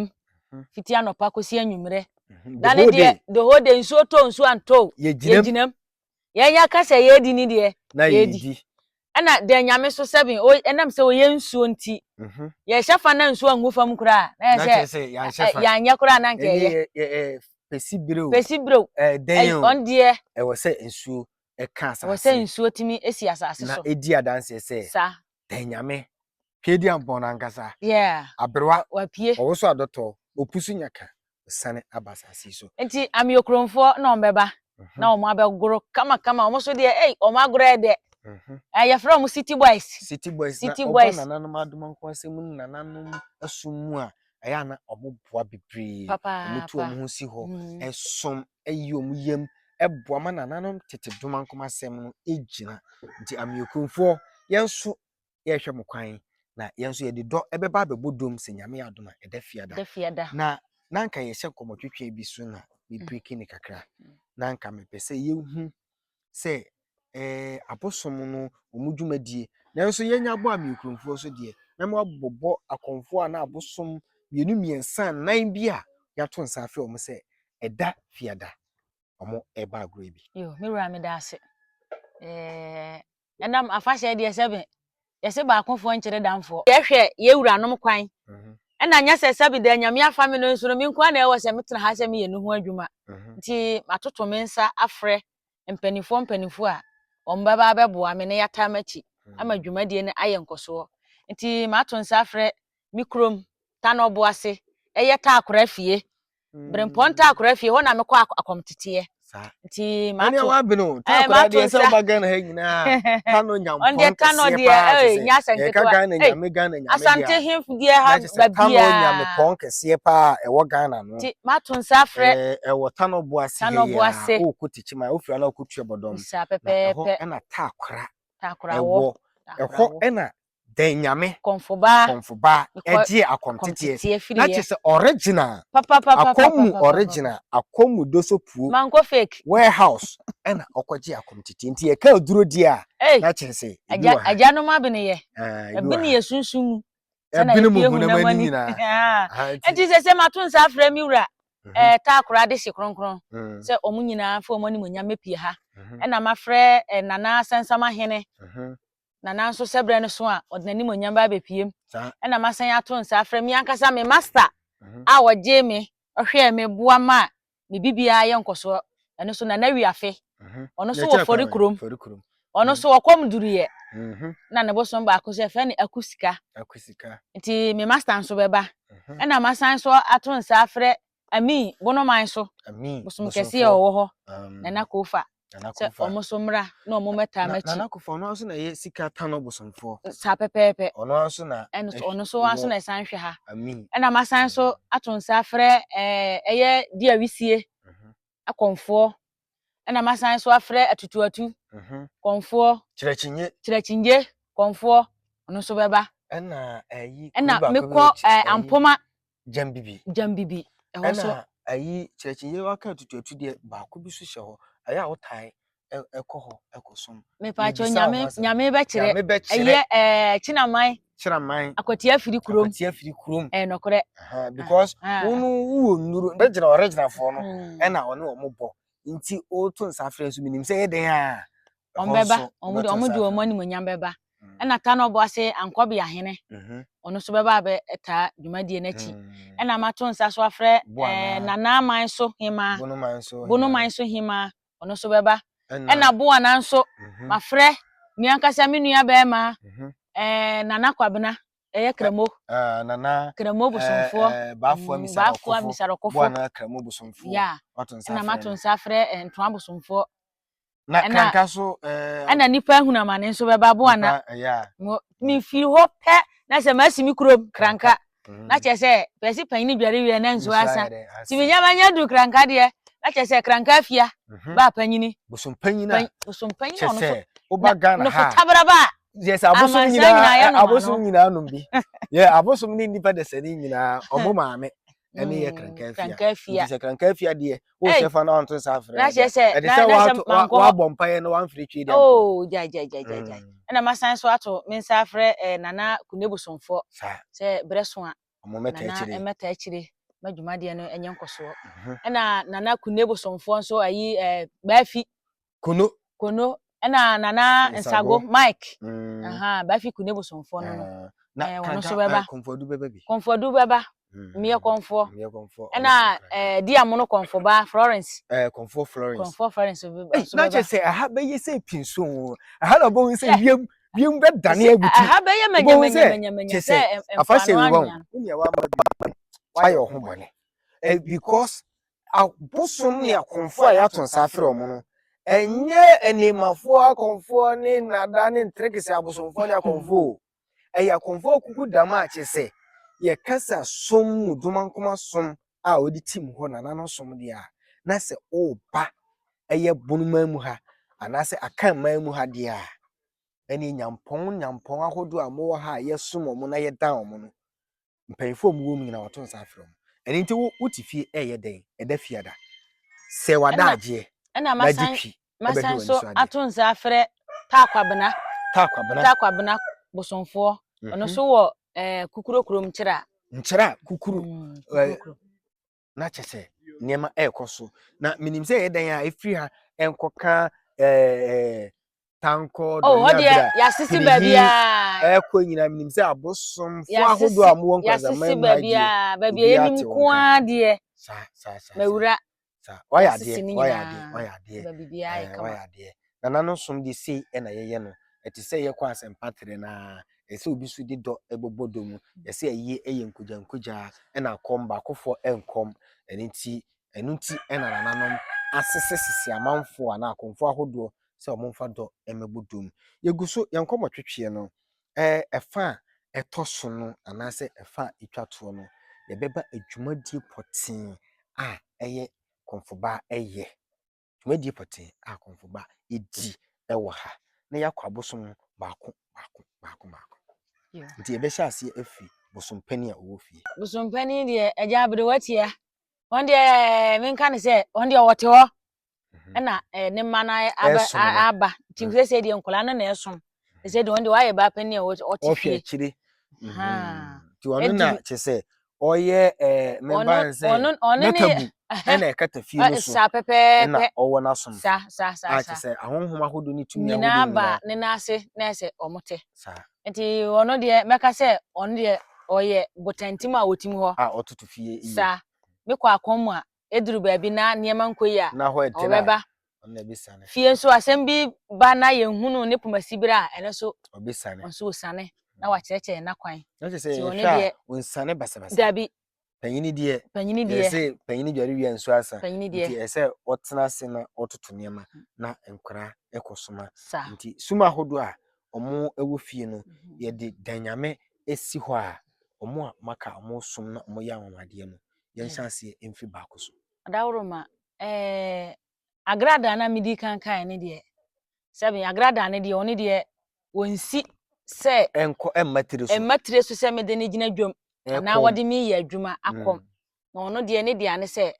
Speaker 1: mu fiti anɔpa kɔsi anwummerɛ.
Speaker 2: Da ne
Speaker 1: deɛ, the whole day, nsuo tɔ nsuo antɔ,
Speaker 2: yɛgyina
Speaker 1: mu. Yɛn yɛ aka sɛ yɛredi ni deɛ,
Speaker 2: na yɛdi.
Speaker 1: Ɛna deɛ Nyame so sɛbi ɛnam sɛ ɔyɛ nsuo nti, yɛhyɛ fa na nsuo angu fam koraa na yɛ
Speaker 2: sɛ
Speaker 1: yɛanyɛ koraa na nka ɛyɛ.
Speaker 2: Pɛsi bere o.
Speaker 1: Pɛsi bere o.
Speaker 2: Ɛdɛn o.
Speaker 1: Ɔn deɛ.
Speaker 2: Ɛwɔ sɛ nsuo ɛka asase.
Speaker 1: Ɛwɔ sɛ nsuo tumi esi asase so.
Speaker 2: Na edi adanseɛ sɛ.
Speaker 1: Sa.
Speaker 2: Dɛn Nyame. Pie di ampɔn n'ankasa.
Speaker 1: Yeah.
Speaker 2: Aberewa.
Speaker 1: Wapie.
Speaker 2: Ɔwɔ so adɔtɔ. Opu so nyaka. Ɔsane aba asase yi so.
Speaker 1: Nti Amiokuromfoɔ na wɔn bɛba na wɔn abɛgoro kamakama. Wɔn nso deɛ, ei, wɔn agorɔ yɛ dɛ. Yɛfrɛ wɔn City Boys.
Speaker 2: City Boys.
Speaker 1: City Boys.
Speaker 2: Na ɔba nananom adom nko asɛm mu, nananom ɛsom mu a, ɛyɛ ana wɔn boa bebree.
Speaker 1: Papaapa.
Speaker 2: Wɔn tu wɔn ho si hɔ. Ɛsom ɛyi wɔn yam ɛboa ma nananom tete dom ankoma asɛm no egyina. Nti Amiokuromfoɔ, yɛn nso yɛrehwɛ mo kwan na yɛn nso yɛde dɔ ɛbɛba abɛbɔ dom sɛ Nyame yɛ adom a ɛda fiada.
Speaker 1: Da fiada.
Speaker 2: Na nanka yɛhyɛ nkɔmmɔtwetwe bi so na mebreaki ne kakra. Na nka mepɛ sɛ yɛhu sɛ abosom no wɔn dwumadie. Nanso yɛnya bɔ Amiokuromfoɔ so deɛ, na mabobɔ akɔmfoɔ a na abosom 2, 3, 4 bi a yɛato nsa afrɛ wɔn sɛ ɛda fiada wɔn ɛba agorɔ yi bi.
Speaker 1: Yo, me wura, meda ase. Ɛnam afahyɛ deɛ sɛbe yɛsɛ baakofoɔ nkyerɛ damfoɔ. Yɛhwɛ yɛ wuranom kwan. Ɛna nyɛ sɛ sɛbe da Nyame afa me no nso no, me nko na ɛwɔ sɛ metena ha sɛ meyɛ no ho adwuma. Nti matoto me nsa afrɛ mpanimfoɔ a wɔn bɛba abɛboa me na yɛataa m'akyi ama dwumadie no ayɛ nkɔsoɔ. Nti mato nsa afrɛ me kurom Tanɔbo ase, ɛyɛ Taakora fie. Berempɔn Taakora fie hɔ na mekɔ akɔmteteɛ. Nti mato
Speaker 2: ɛne wabene o Taakora deɛ sɛ woba Ghana ha nyinaa Tano nyampɔn
Speaker 1: kɛseɛ paa nyɛ asɛm
Speaker 2: ketewa. Ghana nyame, Ghana nyame
Speaker 1: Asante hemfo deɛ ha
Speaker 2: babia Tano nyamepɔn kɛseɛ paa ɛwɔ Ghana no.
Speaker 1: Nti mato nsa afrɛ
Speaker 2: ɛwɔ Tano Boase.
Speaker 1: Tano Boase.
Speaker 2: Wokɔ Tikyima wofiri ana wokɔtua bɔdɔm.
Speaker 1: Saa pɛpɛɛpɛ.
Speaker 2: Ɛhɔ ɛna Taakora
Speaker 1: Taakora wɔ
Speaker 2: ɛhɔ ɛna dɛn Nyame
Speaker 1: Kɔnfobaa
Speaker 2: Kɔnfobaa ɛgye akɔmteteɛ na kyerɛ sɛ original
Speaker 1: papapapa
Speaker 2: akɔmu, original akɔmu dosopuo
Speaker 1: mankɔ fake
Speaker 2: warehouse ɛna ɔkɔgye akɔmteteɛ. Nti yɛka aduro deɛ a, na kyerɛ sɛ ebi wɔ ha.
Speaker 1: Agyanom abeneyɛ ebi ne yɛ sunsun mu.
Speaker 2: Ebi ne mu hunam ani nyinaa.
Speaker 1: Nti sɛ mato nsa afrɛ mi wura Taakora de hye kronkron sɛ ɔmo nyinaa fa ɔmo animuonyam mepie ha. Ɛna mafrɛ Nana Asɛnsamahene. Nana nso sɛ berɛ no so a ɔde n'animonyam ba abɛpiem. Ɛna masan ato nsa afrɛ me ankasa me master a ɔgye me, ɔhwɛɛ me, boa ma me bibiara yɛ nkɔsoɔ. Ɛno nso Nana Wiafe, ɔno nso wɔ Fɔre kurom. Ɔno nso ɔkɔm duruyɛ na ne bosom baako so yɛfrɛ no Akusika. Nti me master nso bɛba. Ɛna masan nso ato nsa afrɛ Ami Bonoman so bosom kɛseɛ a ɔwɔ hɔ, Nana Kofa, sɛ ɔmo nso mmra na ɔmo mmɛtaa m'akyi.
Speaker 2: Nana Kofa ɔno nso na ɛyɛ sika Tano bosomfoɔ.
Speaker 1: Saa pɛpɛɛpɛ.
Speaker 2: Ɔno nso na
Speaker 1: ɛno ɔno nso nso na ɛsan hwɛ ha. Ɛna masan nso ato nsa afrɛ ɛyɛ di awisie akɔmfoɔ. Ɛna masan nso afrɛ atutuatu kɔmfoɔ.
Speaker 2: Kyerɛkyinye.
Speaker 1: Kyerɛkyinye kɔmfoɔ, ɔno nso bɛba.
Speaker 2: Ɛna ɛyi
Speaker 1: ɛna mekɔ Ampoma.
Speaker 2: Gyambibi.
Speaker 1: Gyambibi ɛhɔ so.
Speaker 2: Ɛna ayi kyerɛkyinye waka atutuatu deɛ baako bi so hyɛ hɔ ɛyɛ a wotae ɛkɔ hɔ ɛkɔ som.
Speaker 1: Mepatwa Nyame, Nyame bɛkyerɛ ɛyɛ Kyinaman.
Speaker 2: Kyinaman.
Speaker 1: Akwatia Afiri kurom.
Speaker 2: Akwatia Afiri kurom.
Speaker 1: Ɛyɛ nɔkorɛ.
Speaker 2: Because wɔn wɔ nnuro bɛgyina originalfoɔ no ɛna ɔne wɔn bɔ nti ɔreto nsa afrɛ nso minim sɛ ɛyɛ den a.
Speaker 1: Wɔn bɛba, wɔn de wɔn animuonyam bɛba. Ɛna Tanɔbo ase Ankɔbea hene, ɔno nso bɛba abɛtaa dwumadie n'akyi. Ɛna mato nsa so afrɛ Nana Aman so hemaa, Bonoman so hemaa, ɔno nso bɛba. Ɛna Boana nso mafrɛ me ankasa me nua bɛrima Nana Kwabena, ɛyɛ Kramo.
Speaker 2: Nana
Speaker 1: Kramo bosomfoɔ.
Speaker 2: Baafoa
Speaker 1: Baafoa Misarɔkofo.
Speaker 2: Boana Kramo bosomfoɔ.
Speaker 1: Ya, ɛna mato nsa afrɛ Ntoa bosomfoɔ.
Speaker 2: Na Kranka so
Speaker 1: ɛna nipa ahunamane nso bɛba Boana. Mefiri hɔ pɛ na sɛ masi me kurom Kranka na kyerɛ sɛ pɛsi panyin dware wie na nsuo asa nti menya manya du Kranka deɛ na kyerɛ sɛ Kranka afia ba panyini.
Speaker 2: Bosompanyin a
Speaker 1: bosompanyin
Speaker 2: ɔno so woba Ghana ha
Speaker 1: nofo tabraba.
Speaker 2: Yɛ sɛ abosom nyinaa abosom nyinaa nom bi. Yɛ abosom ne nnipa dasani nyinaa ɔmo maame ɛne yɛ Krankaafia. Nti sɛ Krankaafia deɛ wohyɛ fa na wanto nsa afrɛ.
Speaker 1: Na kyerɛ sɛ
Speaker 2: ɛde sɛ wabɔ mpaeɛ na wamfiri twi deɛ.
Speaker 1: Oh gyae gyae gyae gyae gyae. Ɛna masan so ato me nsa afrɛ Nana Kune Bosomfoɔ sɛ berɛ so a
Speaker 2: ɔmo mmɛta
Speaker 1: Nana
Speaker 2: akyire.
Speaker 1: mmɛta akyire ma dwumadeɛ no nyɛ nkɔsoɔ. Ɛna Nana Kune Bosomfoɔ nso ayi Baafi.
Speaker 2: Kono.
Speaker 1: Kono ɛna Nana Nsago Mike. Aha Baafi Kune Bosomfoɔ no no.
Speaker 2: Na
Speaker 1: Ɔno nso bɛba.
Speaker 2: Kɔmfoɔdu bɛba bi.
Speaker 1: Kɔmfoɔdu bɛba. Mmea kɔmfoɔ.
Speaker 2: Mmea kɔmfoɔ.
Speaker 1: Ɛna Diamono kɔmfoba Florence.
Speaker 2: Kɔmfoɔ Florence.
Speaker 1: Kɔmfoɔ Florence nso bɛba.
Speaker 2: Na kyerɛ sɛ ɛha bɛyɛ sɛ pinso. Ɛha na ɔbɛhu sɛ wiem wiem bɛdane abutu.
Speaker 1: Ɛha bɛyɛ manyamanyamanya sɛ
Speaker 2: afahyɛ
Speaker 1: mpoano
Speaker 2: wei wɔn.
Speaker 1: anwea no.
Speaker 2: Wo nea wama bi wayɛ ɔho bɔne. Because abosom ne akɔmfoɔ a yɛato nsa afrɛ wɔn no, ɛnyɛ animafoɔ akɔmfoɔ ne nnada ne nterekese abosomfoɔ ne akɔmfoɔ o. Ɛyɛ akɔmfoɔ akuku dam a kyerɛ sɛ yɛkasa som mu domankoma som a wɔde tim hɔ nananom som deɛ a, na sɛ woba ɛyɛ bonoman mu ha anaasɛ akanman mu ha deɛ a, ɛne nyampɔn nyampɔn ahodoɔ a mowɔ ha a yɛsom wɔn na yɛdan wɔn no, mpanyinfoɔ a wɔwɔ mu nyinaa wɔto nsa afrɛ wɔn. Ɛno nti wo wote fie ɛyɛ dɛn ɛda fiada sɛ wada agyeɛ
Speaker 1: Ɛna
Speaker 2: na gye
Speaker 1: masan
Speaker 2: twi ɛbɛhwɛ
Speaker 1: masan
Speaker 2: w'ani
Speaker 1: so
Speaker 2: so adeɛ.
Speaker 1: ato nsa afrɛ Taakwabena.
Speaker 2: Taakwabena.
Speaker 1: Taakwabena bosomfoɔ. Ɔno nso wɔ Kukuro kurom Nkyera.
Speaker 2: Nkyera Kukuro.
Speaker 1: Kukuro kurom.
Speaker 2: Na kyɛ sɛ nneɛma ɛrekɔ so na menim sɛ ɛyɛ dɛn a ɛfiri ha ɛnkɔka ɛɛ tankɔ
Speaker 1: Oh, hɔ
Speaker 2: dɔnyɛ
Speaker 1: deɛ
Speaker 2: abira
Speaker 1: yɛasese
Speaker 2: pirihi
Speaker 1: baabiara.
Speaker 2: ɛrekɔ nyinaa menim sɛ abosomfoɔ ahodoɔ a mowɔ
Speaker 1: Yɛasese
Speaker 2: nkwansaman mu ha deɛ
Speaker 1: baabiara. Baabi a
Speaker 2: obiara
Speaker 1: yɛnim
Speaker 2: te
Speaker 1: nko
Speaker 2: wɔn ka
Speaker 1: ara deɛ
Speaker 2: saa saa saa saa
Speaker 1: mawura.
Speaker 2: saa wayɛ adeɛ
Speaker 1: Yɛasese ne
Speaker 2: wayɛ adeɛ
Speaker 1: nyinaa.
Speaker 2: wayɛ adeɛ
Speaker 1: Ma biribiara ayɛ
Speaker 2: ɛɛ
Speaker 1: kama.
Speaker 2: wayɛ adeɛ nananom som de sei ɛna yɛyɛ no ɛte sɛ yɛkɔ asɛmpa tere naa ɛsɛ obi so de dɔ ɛbɛbɔ dɔ mu yɛsɛ ayie ɛyɛ nkogya nkogya ɛna akɔm baakofoɔ ɛnkɔm ɛno nti ɛno nti ɛna nananom asesesese amanfoɔ anaa akɔmfoɔ ahodoɔ sɛ wɔn mfa dɔ ɛmɛbɔ dɔ mu yɛgu so yɛn nkɔmmɔ twetweɛ no ɛɛ ɛfa a ɛtɔ so no anaasɛ ɛfa a ɛtwa toɔ no yɛbɛba adwumadie pɔtee a ɛyɛ kɔmfoba ɛyɛ dwumadie pɔtee a kɔmfoba ɛdi ɛwɔ ha na yɛakɔ abosom baako baako baako baako nti yɛbɛhyɛ aseɛ afiri bosompanin a ɔwɔ fie.
Speaker 1: Bosompanin deɛ agya abere watia. Wɔn deɛ menka ne sɛ wɔn deɛ wɔte hɔ ɛna ne mma no aba nti sɛ deɛ nkwadaa no na ɛsom sɛ deɛ wɔn deɛ wɔayɛ baa panin a ɔte fie.
Speaker 2: Ɔhwɛ akyire. Nti ɔno na kyerɛ sɛ ɔyɛ ɛɛ memba ne sɛ natabu ɛna ɛkata fie no so
Speaker 1: saa pɛpɛɛpɛ
Speaker 2: ɛna ɔwɔ n'asom
Speaker 1: saa saa saa
Speaker 2: a kyerɛ sɛ ahonhom ahodoɔ ne tumi ahodoɔ
Speaker 1: nyinaa ba ne nan ase na ɛsɛ wɔn te
Speaker 2: saa
Speaker 1: nti ɔno deɛ mɛka sɛ ɔno deɛ ɔyɛ botantim a ɔtim hɔ
Speaker 2: a ɔtoto fie yie
Speaker 1: saa mekɔ akɔn mu a eduru baabi na nneɛma nkɔ yie a
Speaker 2: na hɔ ɛdena
Speaker 1: ɔbɛba
Speaker 2: ɔno na ɛbɛsane
Speaker 1: fie nso asɛm bi ba na yɛnhunu ne pomasi bere a ɛno nso
Speaker 2: ɔbɛsane
Speaker 1: nso ɔsane na wakyerɛkyerɛ n'akwan
Speaker 2: na kyerɛ sɛ
Speaker 1: nti ɔno
Speaker 2: yɛhwɛ a
Speaker 1: deɛ
Speaker 2: ɔnsane basabasa
Speaker 1: dabi
Speaker 2: panyini deɛ
Speaker 1: panyini deɛ
Speaker 2: yɛsɛ panyini dware wia nsuo asa
Speaker 1: panyini deɛ
Speaker 2: nti ɛsɛ ɔtena ase na ɔtoto nneɛma na nkwadaa ɛkɔ soma
Speaker 1: saa
Speaker 2: nti sum ahodoɔ a ɔmo ɛwɔ fie no yɛde danyame esi hɔ a ɔmo a maka ɔmo som na ɔmo yɛ anwanwadeɛ no yɛnhyɛ aseɛ mfiri baako so.
Speaker 1: Adaworoma ɛɛ agradaa na medi kan kae ne deɛ sɛbi agradaa ne deɛ ɔne deɛ wɔnsi sɛ
Speaker 2: ɛnkɔ ɛmma tiri so
Speaker 1: ɛmma tire so sɛ mede ne gyina dwam anaa
Speaker 2: ɛkɔm.
Speaker 1: wɔde me yɛ adwuma akɔm na ɔno deɛ ne deɛ ne sɛ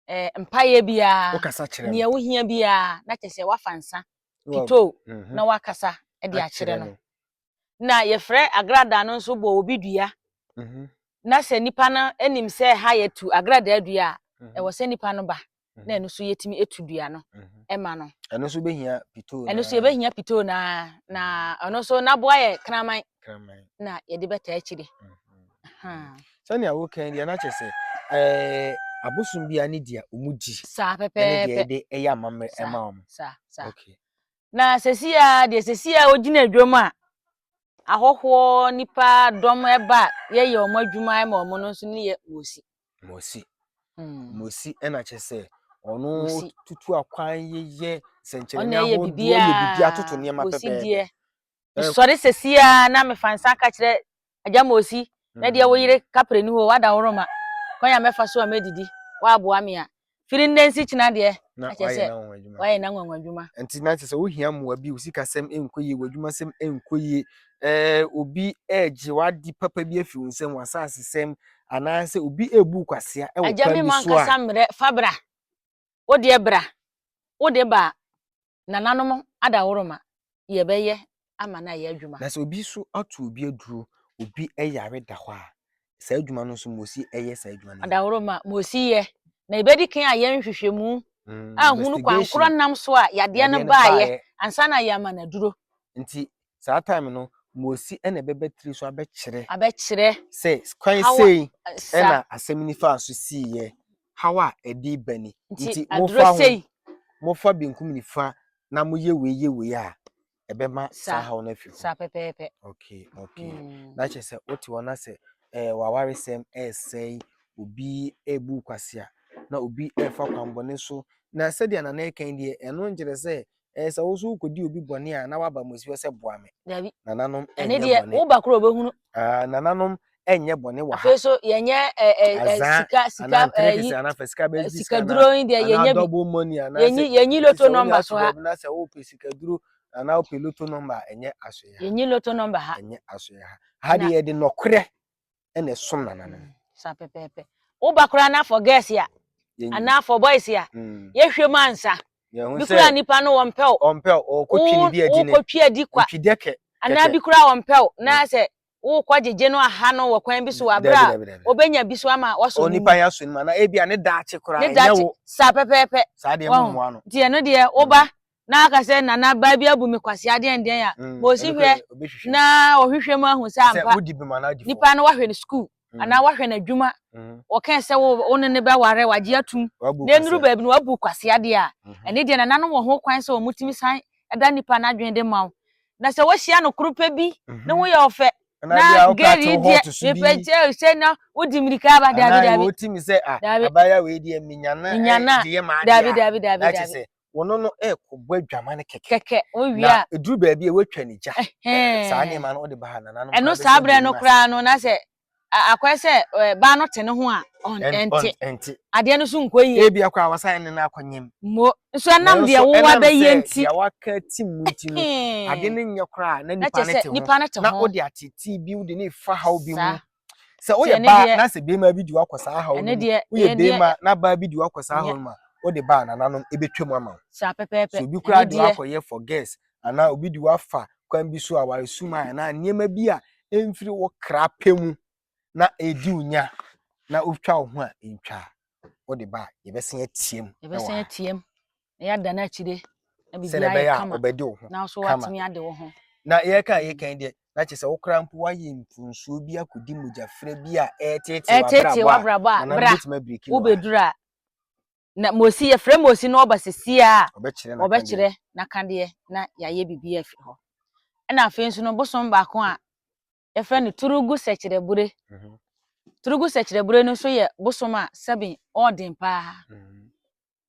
Speaker 1: ɛɛ mpaeɛ biara
Speaker 2: wokasa kyerɛ
Speaker 1: nea wohia biara na kyerɛ sɛ wafa nsa
Speaker 2: no
Speaker 1: pitoo
Speaker 2: Mhm.
Speaker 1: na wakasa de akyerɛ no na yɛfrɛ agradaa no nso bɔ obi dua
Speaker 2: Mhm.
Speaker 1: na sɛ nipa no anim sɛ ha yɛtu agradaa dua a
Speaker 2: Mhm.
Speaker 1: ɛwɔ sɛ nipa no ba na ɛno nso yɛtumi etu dua no
Speaker 2: Mhm.
Speaker 1: ɛma no
Speaker 2: ɛno nso bɛhia pitoo
Speaker 1: ɛno nso yɛbɛhia pitoo naa na ɔno nso n'aboa yɛ kraman
Speaker 2: kraman
Speaker 1: na yɛde bɛtaa akyire
Speaker 2: Mhm.
Speaker 1: Ahaa.
Speaker 2: sɛnea woka yi deɛ na kyerɛ sɛ ɛɛ abosom biara ne deɛ ɔmo di
Speaker 1: saa
Speaker 2: ɛne deɛ
Speaker 1: pɛpɛɛpɛ
Speaker 2: yɛde ɛyɛ amammerɛ
Speaker 1: Saa.
Speaker 2: ɛma wɔn
Speaker 1: saa saa
Speaker 2: okay
Speaker 1: na sɛsi a deɛ sɛsi a ogyina dwam a ahɔhoɔ nipa dɔm ɛba a yɛyɛ wɔn adwuma ma wɔn no nso ne yɛ mosi.
Speaker 2: mosi
Speaker 1: Mm.
Speaker 2: mosi ɛna kyerɛ sɛ ɔno
Speaker 1: Mosi.
Speaker 2: tutu akwan yeyɛ
Speaker 1: Ɔno
Speaker 2: nsɛnkyerɛnne
Speaker 1: ɛyɛ
Speaker 2: ahodoɔ yɛ
Speaker 1: biribiara
Speaker 2: biribiara toto nneɛma
Speaker 1: mosi
Speaker 2: pɛpɛɛpɛ
Speaker 1: deɛ mesɔre sɛsi a na mefa nsa ka kyerɛ agya mosi na deɛ wo yere kapre ni hɔ wada woroma kwan a mɛfa so a mɛdidi woaboa me a Firi nnɛ nsi kyena deɛ,
Speaker 2: na
Speaker 1: na kyerɛ
Speaker 2: wayɛ
Speaker 1: sɛ
Speaker 2: n'anwanwadwuma.
Speaker 1: wayɛ n'anwanwadwuma.
Speaker 2: Nti na kyerɛ sɛ wohia mmoa bi, wo sikasɛm nkɔ yie, w'adwumasɛm nkɔ yie, ɛɛ obi ɛregye w'ade papa bi afiri wo nsam, w'asasesɛm, anaasɛ obi ɛrebu wo kwasea wɔ
Speaker 1: Agya
Speaker 2: kwan
Speaker 1: me
Speaker 2: bi
Speaker 1: ma
Speaker 2: so a.
Speaker 1: nkasa mmerɛ, fa bra. Wo deɛ bra. Wo de ba a, nananom adaworoma, yɛbɛyɛ ama no ayɛ adwuma.
Speaker 2: Na sɛ obi nso ato obi aduro, obi yare da hɔ a, saa adwuma no nso Mosi yɛ saa adwuma no bi?
Speaker 1: Adaworoma, Mosi yɛ. Na yɛbɛdi kan ayɛ nhwehwɛmu ahunu kwan korɔ nam so a yadeɛ no baeɛ ansa na yɛama no aduro.
Speaker 2: Nti saa time no, Mosi na ɛbɛba tiri so abɛkyerɛ.
Speaker 1: Abɛkyerɛ.
Speaker 2: Sɛ kwan sei na asɛm no faa so siiɛ, haw a ɛde ba ni. Nti mofa ho, mofa benkum nifa na moyɛ wei yɛ wei a, ɛbɛma saa haw no afi hɔ.
Speaker 1: Saa pɛpɛɛpɛ.
Speaker 2: Okay, okay. Mm. Na kyerɛ sɛ wote hɔ na sɛ ɛɛ eh, w'awaresɛm ɛresɛe, obi ɛrebu kwasea, na obi ɛrefa kwanbɔne so. Na sɛdeɛ Nana ɛka yi deɛ, ɛno nkyerɛ sɛ ɛɛ sɛ wo nso wokɔdi obi bɔne a na woaba Mosifo sɛ boa me.
Speaker 1: Dabi.
Speaker 2: Nananom
Speaker 1: Ɛne
Speaker 2: ɛnyɛ
Speaker 1: deɛ
Speaker 2: bɔne.
Speaker 1: woba koro obɛhunu.
Speaker 2: Ah, nananom ɛnyɛ bɔne wɔ ha.
Speaker 1: Afei so yɛnyɛ ɛ ɛ ɛ
Speaker 2: Azaa
Speaker 1: sika sika
Speaker 2: anaa
Speaker 1: ɛyi
Speaker 2: nkerekese anaa fa sika bɛgye
Speaker 1: sika
Speaker 2: sika anaa
Speaker 1: duro yi deɛ
Speaker 2: anaa
Speaker 1: yɛnyɛ bi.
Speaker 2: double money anaa
Speaker 1: Yɛnyi
Speaker 2: sɛ
Speaker 1: yɛnyi
Speaker 2: nti
Speaker 1: loto
Speaker 2: sɛ wo ne
Speaker 1: nɔmba
Speaker 2: ato
Speaker 1: so ha.
Speaker 2: baabi na sɛ wopɛ sika duro anaa wopɛ loto nɔmba a ɛnyɛ asoɛ ha.
Speaker 1: Yɛnyi loto nɔmba ha.
Speaker 2: Ɛnyɛ asoɛ ha. Ha
Speaker 1: Na
Speaker 2: deɛ yɛde nɔkorɛ ɛna ɛsom nananom.
Speaker 1: Saa pɛpɛɛpɛ. Woba koraa na for girls a
Speaker 2: Yɛnyi.
Speaker 1: anaa for boys a
Speaker 2: Mm.
Speaker 1: yɛhwɛ mu ansa.
Speaker 2: Yɛhu
Speaker 1: Bi koraa
Speaker 2: sɛ
Speaker 1: nipa no wɔmpɛ wo.
Speaker 2: ɔmpɛ wo, ɔkɔtwi ne bi adi ne.
Speaker 1: Wokɔtwi adi kwa.
Speaker 2: Ntwi dɛkɛ
Speaker 1: Anaa
Speaker 2: kɛkɛ.
Speaker 1: bi koraa wɔmpɛ wo na sɛ wokɔ gyegye no aha no wɔ kwan bi so wɔ abere
Speaker 2: Dabi
Speaker 1: a
Speaker 2: dabi dabi.
Speaker 1: obenya bi so ama wasɔ ne mu.
Speaker 2: Onipa yɛ asɔ ne mu anaa ebi a ne daakye koraa
Speaker 1: Ne
Speaker 2: ɛnyɛ
Speaker 1: daakye
Speaker 2: wo.
Speaker 1: saa pɛpɛɛpɛ.
Speaker 2: Saa deɛ
Speaker 1: Wahu?
Speaker 2: mmoa no.
Speaker 1: Nti ɛno deɛ woba na aka sɛ nana baa bi abu me kwasea deɛn deɛn a, ma osi
Speaker 2: ɛno
Speaker 1: hwɛ
Speaker 2: koraa obɛhwehwɛ mu.
Speaker 1: na ɔhwehwɛ mu ahu sɛ
Speaker 2: Sɛ
Speaker 1: ampa
Speaker 2: wodi bem anaa wodi fɔ.
Speaker 1: nipa no wahwɛ no sukuu anaa wahwɛ no adwuma, wɔkae sɛ wo wo ne no bɛware wagye atum
Speaker 2: Wabu
Speaker 1: na ɛnuru
Speaker 2: kwasea.
Speaker 1: baabi no wabu kwasea deɛ a, ɛne deɛ nananom wɔ ho kwan sɛ wɔtumi san da nipa no adwene de ma wo. Na sɛ woahyia no koro pɛ bi ne ho yɛ ɔfɛ
Speaker 2: na
Speaker 1: na girl yi deɛ mepɛ kyɛ sɛ na wodi mmirika aba daabi daabi
Speaker 2: wotumi sɛ ah
Speaker 1: daabi
Speaker 2: abaayewa wei deɛ menya na
Speaker 1: menya na
Speaker 2: de yɛ m'adeɛ
Speaker 1: daabi
Speaker 2: a
Speaker 1: daabi daabi
Speaker 2: na kyerɛ
Speaker 1: daabi
Speaker 2: sɛ wɔno no ɛrekɔbɔ adwaman kɛkɛ
Speaker 1: kɛkɛ wowie
Speaker 2: na
Speaker 1: a
Speaker 2: ɛduru baabi a wɔatwa ne gya saa
Speaker 1: ɛhɛn
Speaker 2: nneɛma no wode ba ha nananom
Speaker 1: ɛno
Speaker 2: koraa
Speaker 1: saa
Speaker 2: bɛsɛ
Speaker 1: berɛ no
Speaker 2: deɛ
Speaker 1: koraa no na sɛ akɔyɛ sɛ baa no te ne ho a ɔnte
Speaker 2: ɛnte
Speaker 1: adeɛ no so nkɔ yie
Speaker 2: ebia koraa wasan ne no akɔnyem
Speaker 1: mo nso ɛnam deɛ wowɔ abɛyɛ nti
Speaker 2: deɛ waka ti mu nti no ade no nyɛ koraa na
Speaker 1: na
Speaker 2: nipa
Speaker 1: kyerɛ
Speaker 2: no
Speaker 1: sɛ
Speaker 2: te ho
Speaker 1: nipa no te
Speaker 2: na
Speaker 1: ho
Speaker 2: wode atetee bi wode ne fa haw bi mu
Speaker 1: saa
Speaker 2: sɛ woyɛ
Speaker 1: ɛno
Speaker 2: baa
Speaker 1: deɛ
Speaker 2: na sɛ bɛrima bi di wakɔ saa haw no
Speaker 1: ɛno
Speaker 2: mu
Speaker 1: deɛ
Speaker 2: woyɛ
Speaker 1: yɛn deɛ
Speaker 2: bɛrima na baa bi di wakɔ saa haw
Speaker 1: nyɛ
Speaker 2: no mu a wode baa nananom ebɛtwa mu ama wo
Speaker 1: saa pɛpɛɛpɛ
Speaker 2: so obi
Speaker 1: ɛno
Speaker 2: koraa de
Speaker 1: deɛ
Speaker 2: wakɔyɛ for girls anaa obi de wafa kwan bi so aware sum a anaa nneɛma bi a ɛmfiri wo kra pɛ mu na ɛdi wo nya na wotwa wo ho a ɛntwa a wode ba a yɛbɛsan atie mu ɛwɔ
Speaker 1: yɛbɛsan
Speaker 2: ha
Speaker 1: atie mu na yɛada no akyire na
Speaker 2: sɛdeɛ
Speaker 1: biribiara
Speaker 2: ɛbɛyɛ
Speaker 1: ayɛ
Speaker 2: a
Speaker 1: kama
Speaker 2: ɔbɛdi wo ho
Speaker 1: na wo so
Speaker 2: kama
Speaker 1: woatumi ade wo ho
Speaker 2: na yɛka a yɛka yi deɛ na kyerɛ sɛ wo koraa mpo woayɛ mfomsoɔ bi akɔdi mogyafrɛ bi a ɛreteetee
Speaker 1: ɛteetee
Speaker 2: w'abrabɔ a
Speaker 1: w'abrabɔ a
Speaker 2: nananom
Speaker 1: bra
Speaker 2: bɛtumi abiriki no wɔ ha
Speaker 1: wobɛduru a na Mosi yɛfrɛ Mosi na ɔba sesie a
Speaker 2: ɔbɛkyerɛ n'akadeɛ
Speaker 1: wɔbɛkyerɛ n'akadeɛ na yɛayɛ biribi afiri hɔ ɛna afei nso no bosom baako a yɛfrɛ no turugu sɛkyerɛbure turugu sɛkyerɛbure no nso yɛ bosom a sɛben ɔɔden paa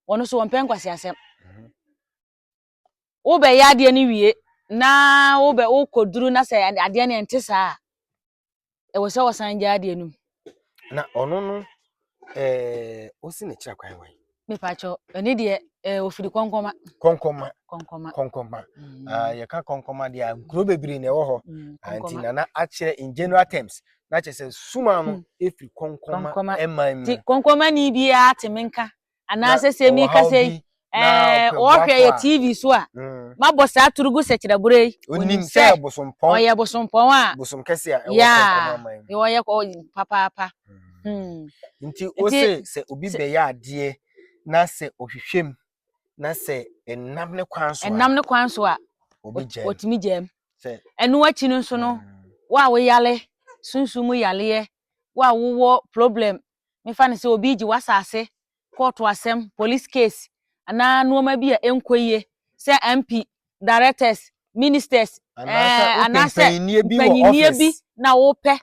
Speaker 1: wɔn nso wɔmpɛ nkwaseasɛm wobɛyɛ adeɛ no wie na wobɛ wokɔduru na sɛ adeɛ no ɛnte saa a ɛwɔ sɛ wɔsan gya adeɛ no mu
Speaker 2: na ɔno no ɛɛ wosi ne kyerɛ kwan wan
Speaker 1: mepakyɛw ɛne deɛ ɛɛ ofiri kɔnkɔma
Speaker 2: kɔnkɔma
Speaker 1: kɔnkɔma
Speaker 2: kɔnkɔma ah yɛka kɔnkɔma deɛ a nkuro bebree na ɛwɔ hɔ
Speaker 1: mm,
Speaker 2: Ah, nti
Speaker 1: kɔnkɔma
Speaker 2: nana akyerɛ in general terms na kyerɛ sɛ suma no efiri kɔnkɔma
Speaker 1: kɔnkɔma
Speaker 2: ɛman mu
Speaker 1: nti kɔnkɔma ni biara te me nka
Speaker 2: na
Speaker 1: anaasɛ sɛ
Speaker 2: ɔwɔ
Speaker 1: mi
Speaker 2: haw
Speaker 1: kasa yi
Speaker 2: bi na
Speaker 1: ɛɛ
Speaker 2: ɔpɛ
Speaker 1: ɔhwɛ
Speaker 2: boafo
Speaker 1: yɛ
Speaker 2: a
Speaker 1: tv so a mabɔ saa turugu sɛkyerɛbure yi
Speaker 2: onim
Speaker 1: onim
Speaker 2: sɛ
Speaker 1: sɛ
Speaker 2: bosompɔn
Speaker 1: ɔyɛ bosompɔn a
Speaker 2: bosom kɛse a ɛwɔ kɔnkɔma
Speaker 1: yaa
Speaker 2: man mu
Speaker 1: ɔyɛ kɔ papaapa
Speaker 2: Nti
Speaker 1: nti
Speaker 2: wose sɛ obi
Speaker 1: sɛ
Speaker 2: bɛyɛ adeɛ na sɛ ɔhwehwɛ mu na sɛ ɛnam ne kwan so a
Speaker 1: ɛnam ne kwan so a
Speaker 2: ɔbɛgyaa mu
Speaker 1: ɔtumi gyaa mu
Speaker 2: sɛ
Speaker 1: ɛno akyi no nso no wo a woyale sunsum mu yaleɛ wo a wowɔ problem mefa no sɛ obi gye w'asase kɔɔto asɛm police case anaa nneɛma bi a ɛnkɔ yie sɛ mp directors ministers
Speaker 2: anaasɛ
Speaker 1: ɛɛ
Speaker 2: wopɛ
Speaker 1: anaasɛ
Speaker 2: mpanyinnie bi wɔ
Speaker 1: mpanyinnie bi
Speaker 2: office
Speaker 1: na wopɛ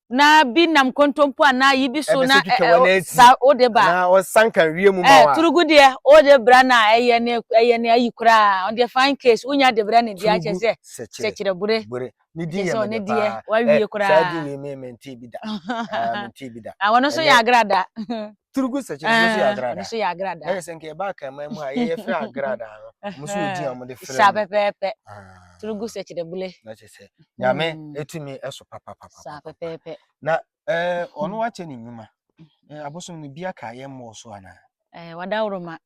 Speaker 1: na bi nam kontompo anaa yi bi so
Speaker 2: ɛpɛ
Speaker 1: na
Speaker 2: sɛ twitwa wɔn
Speaker 1: ɛ
Speaker 2: akyi
Speaker 1: sa wode ba
Speaker 2: anaa ɔsanka wie mu ma
Speaker 1: ɛ
Speaker 2: wo a
Speaker 1: turugu deɛ wode bra na ɛyɛ ne ɛyɛ ne ayi koraa ɔde fine case wonya de bra ne deɛ akyɛ
Speaker 2: turugu
Speaker 1: sɛ
Speaker 2: sɛkyerɛ
Speaker 1: sɛkyerɛ bure
Speaker 2: bere Ne din
Speaker 1: Kyerɛ
Speaker 2: yɛ
Speaker 1: sɛ
Speaker 2: me
Speaker 1: ɔne
Speaker 2: dɛ
Speaker 1: deɛ
Speaker 2: paa.
Speaker 1: wawie
Speaker 2: Eh, saa
Speaker 1: koraa.
Speaker 2: din wei me mentee bi da. Ah, mentee bi da.
Speaker 1: Na ɔno nso yɛ
Speaker 2: Ɛnɛ
Speaker 1: agrada.
Speaker 2: Turugu sɛkyerɛ no nso yɛ
Speaker 1: Ɛɛ, ɔno
Speaker 2: agrada.
Speaker 1: nso yɛ agrada.
Speaker 2: Na yɛ sɛ nka yɛba akanman mu a yɛyɛ frɛ agrada no. Ɔmo nso wɔ din a ɔmo de frɛ
Speaker 1: Saa
Speaker 2: no.
Speaker 1: pɛpɛɛpɛ.
Speaker 2: Ah,
Speaker 1: Turugu sɛkyerɛ bule.
Speaker 2: Na kyerɛ sɛ Nyame etumi ɛso
Speaker 1: Saa
Speaker 2: papapapapa.
Speaker 1: pɛpɛɛpɛ.
Speaker 2: Na ɛɛ ɔno wakyɛ ne nnwuma. Ɛɛ abosom no bi aka yɛ mmɔɔ so anaa?
Speaker 1: Ɛɛ, wadaworoma.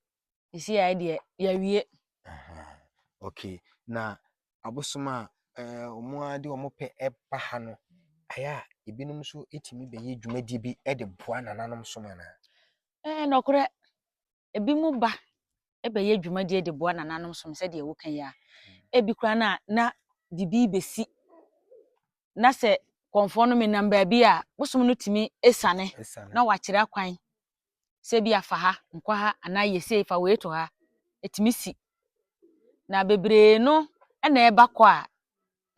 Speaker 1: Sisi a deɛ yɛawie.
Speaker 2: Aha, okay. Na abosom a ɛɛ ɔmo ara de ɔmo pɛ ɛba ha no, ayɛ a ebinom nso etumi bɛyɛ dwumadie bi ɛde boa nananom som anaa?
Speaker 1: Ɛɛ, nɔkorɛ, ebi mu ba ɛbɛyɛ dwumadie de boa nananom som sɛdeɛ woka yi a. Ebi koraa na na biribi bɛsi na sɛ kɔmfoɔ no menam baabi a bosom no tumi esiane
Speaker 2: Esiane.
Speaker 1: na wakyerɛ akwan sɛ bi afa ha, nkɔ ha anaa yɛ sei fa wei to ha. Ɛtumi si. Na bebree no ɛna ɛba kɔ a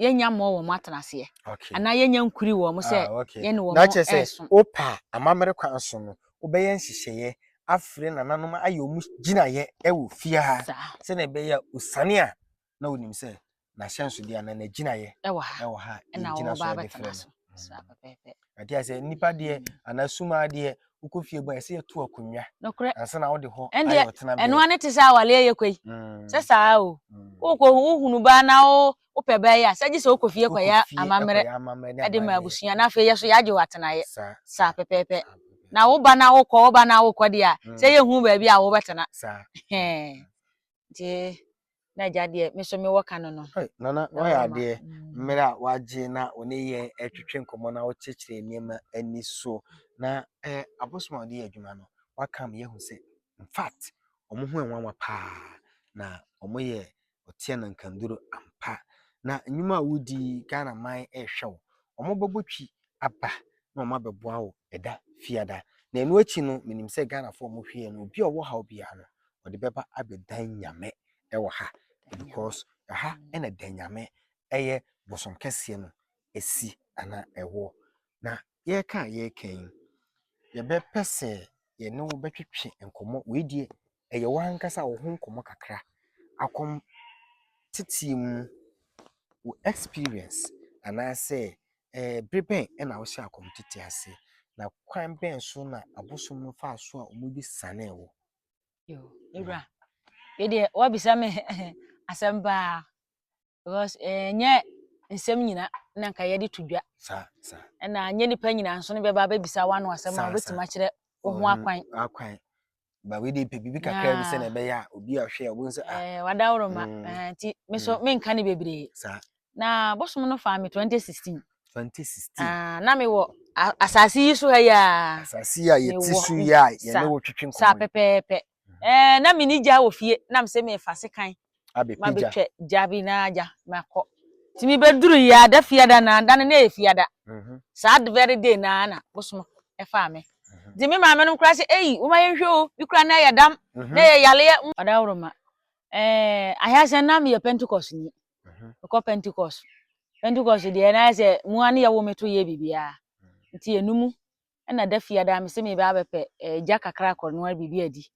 Speaker 1: yɛnya mmɔ wɔn atena aseɛ
Speaker 2: Okay.
Speaker 1: anaa yɛnya nkuri wɔn sɛ
Speaker 2: Ah, okay.
Speaker 1: yɛne wɔn
Speaker 2: Na kyerɛ sɛ
Speaker 1: ɛɛso.
Speaker 2: wopɛ a amammerɛ kwan so no, wobɛyɛ nhyehyɛeɛ afrɛ nananom ayɛ ɔmo gyinaeɛ ɛwɔ fie ha
Speaker 1: Saa
Speaker 2: sɛnea ɛbɛyɛ a osane a na onim sɛ n'ahyɛnsodeɛ anaa n'agyinaeɛ
Speaker 1: ɛwɔ ha
Speaker 2: ɛwɔ ha a
Speaker 1: ɛna
Speaker 2: yɛgyina
Speaker 1: wɔba
Speaker 2: so ɛde
Speaker 1: abɛtena
Speaker 2: frɛ no.
Speaker 1: so. Saa pɛpɛɛpɛ.
Speaker 2: Ate asɛ nnipa deɛ anaa suma deɛ wokɔ fie bɔ a ɛsɛ yɛto akonnwa
Speaker 1: Nokorɛ.
Speaker 2: ansa na wode hɔ
Speaker 1: Ɛndeɛ
Speaker 2: ayɛ ɔtena
Speaker 1: ɛno ara ne te sɛ awaleɛ yɛ kɔ yi. Sɛ saa o. Wokɔ wohunu baa na wo wopɛ baa yi a sɛ gye sɛ wokɔ fie kɔyɛ amammerɛ
Speaker 2: amammerɛ ne
Speaker 1: ɛde ma
Speaker 2: amanneɛ.
Speaker 1: abusua na afei yɛ so yɛagye wo atenaeɛ.
Speaker 2: Saa
Speaker 1: Saa pɛpɛɛpɛ.
Speaker 2: saa pɛpɛɛpɛ.
Speaker 1: Na woba na wokɔ woba na wokɔ deɛ a sɛ yɛhu baabi a wobɛtena.
Speaker 2: Saa.
Speaker 1: Hɛn. Nti na agya deɛ me nso mewɔ ka no no.
Speaker 2: Hey, Nana,
Speaker 1: Na
Speaker 2: wayɛ
Speaker 1: wɔma.
Speaker 2: adeɛ mmerɛ a wagye na wo ne yɛn ɛtwetwe nkɔmmɔ na wokyerɛkyerɛ nneɛma ani so na eh, abosom a wɔde yɛ adwuma no waka ma yɛahu sɛ in fact ɔmo ho ɛnwanwa paa na ɔmo yɛ ɔteɛ na nkanduro ampa na nnwuma a wodi Ghana man ɛrehwɛ wo ɔmo bɛbɔ twi aba na ɔmo abɛboa wo ɛda fiada na ɛno akyi no menim sɛ Ghanafoɔ a ɔmo hwɛ yɛn no obi a ɔwɔ haw biara no ɔde bɛba abɛdan Nyame ɛwɔ ha because ɛha ɛna dan Nyame ɛyɛ bosom kɛseɛ no esi anaa ɛwɔ na yɛreka a yɛreka yi yɛbɛpɛ sɛ yɛne wo bɛtwetwe nkɔmmɔ wei deɛ ɛyɛ w'ankasa wo ho nkɔmmɔ kakra akɔm teteɛ mu wo experience anaasɛ ɛɛ bere bɛn ɛna wohyɛ akɔm tete ase na kwan bɛn so na abosom no faa so a wɔn bi sanee wo.
Speaker 1: Yo, ewura. Wei deɛ wabisa me asɛm paa because ɛnyɛ nsɛm nyina na nka yɛde to dwa
Speaker 2: saa saa
Speaker 1: ɛna nyɛ nipa nyinaa nso no bɛba abɛbisa w'ano asɛm a
Speaker 2: Saa,
Speaker 1: wobɛtumi akyerɛ wo ho akwan.
Speaker 2: Akwan ba wei deɛ pɛ biribi kakra bi sɛ na ɛbɛyɛ a obi a ɔhwɛ a ɔbɛhu sɛ ah
Speaker 1: Ɛɛ wadaworoma ɛɛ nti me so menka ne bebree.
Speaker 2: Saa.
Speaker 1: Na bosom no faa me 2016.
Speaker 2: 2016.
Speaker 1: Ah, na mewɔ asase yi so ha yi a.
Speaker 2: Asase yi a yɛte
Speaker 1: Mewɔ
Speaker 2: so yi a yɛne
Speaker 1: saa
Speaker 2: wo twetwe
Speaker 1: saa
Speaker 2: nkɔmmɔ yi.
Speaker 1: Pɛpɛɛpɛ. Ɛɛ na menni gya wɔ fie na mesɛ mefa sekan
Speaker 2: abɛpagya
Speaker 1: mabɛtwa gya bi na agya makɔ. Nti mebɛduru yi a da fiada na da no na ɛyɛ fiada. Saa very day naa na bosom ɛfaa me. Nti me maame no koraa sɛ eyi woma yɛnhwɛ o bi koraa na ɛyɛ dam na ɛyɛ yaleɛ. Ɔdaworoma. Ɛɛ ahyɛaseɛ na meyɛ Pentecost ni. Mekɔ Pentecost. Pentecost deɛ na ayɛ sɛ mua ne yɛwo me to yɛ biribiara. Nti ɛno ɛna da fiada me sɛ meba abɛpɛ ɛɛ gya kakra akɔnoa biribi adi.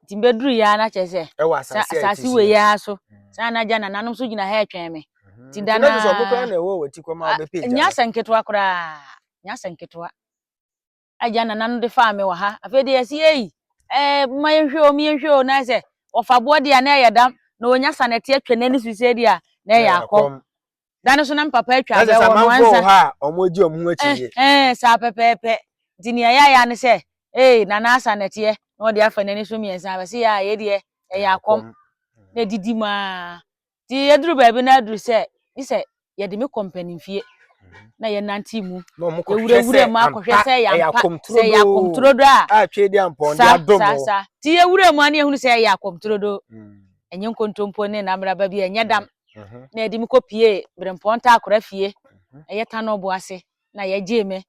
Speaker 1: Nti mbɛduru yi ara na kyerɛ sɛ
Speaker 2: ɛwɔ
Speaker 1: sa
Speaker 2: asase a yɛte
Speaker 1: asase
Speaker 2: so
Speaker 1: wei
Speaker 2: yi.
Speaker 1: ara so saa na agya nananom nso gyina ha ɛtwɛn me. Nti da
Speaker 2: Nti na kyerɛ sɛ ɔmo koraa
Speaker 1: naa
Speaker 2: na ɛwɔ w'akyi kɔma wobɛpɛ gya
Speaker 1: nyɛ
Speaker 2: no.
Speaker 1: asɛm ketewa koraa, nyɛ asɛm ketewa. Agya nana no de faa me wɔ ha. Afei deɛ yɛsi eyi ɛɛ ma yɛnhwɛ o, ma yɛnhwɛ o na ayɛ sɛ ɔfa boɔ deɛ a na ɛyɛ dam na onya sanɛte atwa n'ani so sɛ deɛ a na ɛyɛ akɔm. Da no so na me papa atwa
Speaker 2: Na kyerɛ
Speaker 1: abɛ
Speaker 2: sɛ
Speaker 1: wɔ no
Speaker 2: amanfoɔ wɔ
Speaker 1: ansa.
Speaker 2: hɔ a ɔmo agye ɔmo ho akyinnye.
Speaker 1: Ɛɛ saa pɛpɛɛpɛ. Nti nea ɛyɛ ayɛ ne sɛ ee nana asa nɛteɛ na ɔde afa n'ani so mmiɛnsa abɛsi yɛ a yɛ deɛ ɛyɛ akɔm na edidi mu aa. Nti yɛduru baabi na aduru sɛ gye sɛ yɛde me kɔ mpanimfie na yɛnante mu.
Speaker 2: Na ɔmo kɔhwɛ
Speaker 1: Yɛwurawura
Speaker 2: sɛ
Speaker 1: mu akɔhwɛ
Speaker 2: ampa
Speaker 1: sɛ ɛyɛ
Speaker 2: ɛyɛ
Speaker 1: ampa
Speaker 2: akɔm
Speaker 1: sɛ ɛyɛ akɔm
Speaker 2: turodoo
Speaker 1: turodoo a
Speaker 2: a twɛ di ampɔn de
Speaker 1: saa
Speaker 2: adom
Speaker 1: saa
Speaker 2: wo.
Speaker 1: Saa. Nti yɛwura mu a na yɛhunu sɛ ɛyɛ akɔm turodoo. Ɛnyɛ nkontompo ne namraba bi ɛnyɛ dam. Na yɛde me kɔpie Berempɔn Ntaakora fie ɛyɛ Tanɔbo ase na yɛgyee me.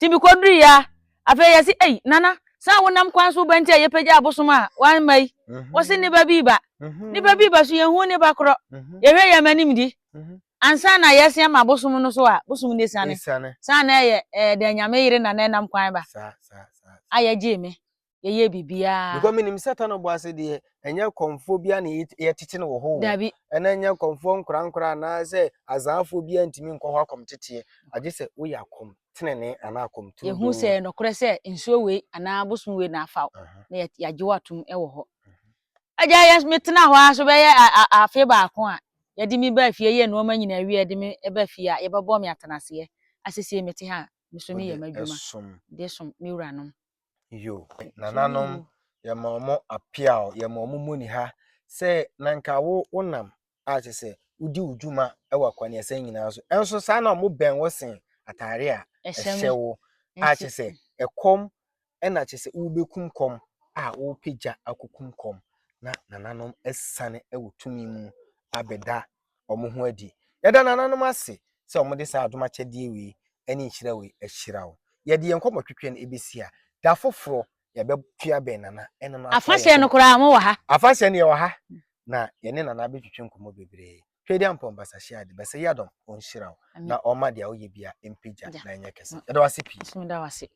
Speaker 1: Nti mekɔduru ya afei yɛsi ei nana saa wonam kwan so ba nti a yɛpagya abosom a wamma yi wɔse ne ba bi ba ne ba bi ba so yɛnhu ne ba korɔ yɛhwɛ yɛn anim di ansa na yɛsi ama abosom no so a bosom no esiane
Speaker 2: Esiane.
Speaker 1: saa na ɛyɛ ɛɛ dɛ Nyame yere na na ɛnam kwan ba
Speaker 2: Saa saa saa.
Speaker 1: a yɛgyee me. Yɛyɛ biribiara.
Speaker 2: Because menim sɛ Tano Boase deɛ ɛnyɛ kɔmfoɔ biara na yɛtete no wɔ hɔ o.
Speaker 1: Dabi.
Speaker 2: Ɛna ɛnyɛ kɔmfoɔ nkorankora anaasɛ azaafoɔ biara ntumi nkɔ hɔ akɔm teteɛ. Agye sɛ woyɛ akɔm tenene anaa akɔm turodoo.
Speaker 1: Yɛhu sɛ nokorɛ sɛ nsuo wei anaa bosom wei na afa wo na yɛagye wo atom wɔ hɔ. Agya yɛ metena hɔ ara so bɛyɛ afe baako a yɛde me baa fie yɛ nneɛma nyinaa wie yɛde me ba fie a yɛbɛbɔ me atenaseɛ asiesie mete ha a me so meyɛ m'adwuma de som me wuranom.
Speaker 2: Yo, nananom yɛma wɔn apeaw, yɛma wɔn moniha sɛ na nka wo wonam a kyerɛ sɛ wodi wo dwuma wɔ akwaneɛsɛn nyinaa so. Ɛnso saa na wɔn bɛn wo sen atare a ɛhyɛ wo a kyerɛ sɛ ɛkɔm ɛna kyerɛ sɛ wobɛkum kɔm a wopɛ gya akɔkum kɔm na nananom asiane wɔ tumi mu abɛda wɔn ho adi. Yɛda nananom ase sɛ wɔde saa adom akyɛdeɛ wei ne nhyira wei ahyira wo. Yɛde yɛn nkɔmmɔtwetwe no ɛbɛsi ha. Da foforɔ yɛbɛtua bɛn nana ɛne no atoa yɛn
Speaker 1: Afahyɛ no koraa mo wɔ ha.
Speaker 2: Afahyɛ no yɛwɔ ha na yɛne nana bɛtwetwe nkɔmmɔ bebree. Twɛdi ampɔn basahyɛ ade bɛsɛ yadɔm ɔnhyira wo na ɔma deɛ woyɛ bia mpagya na ɛnyɛ kɛse. Yɛda wo ase pii.
Speaker 1: Nso meda wo ase.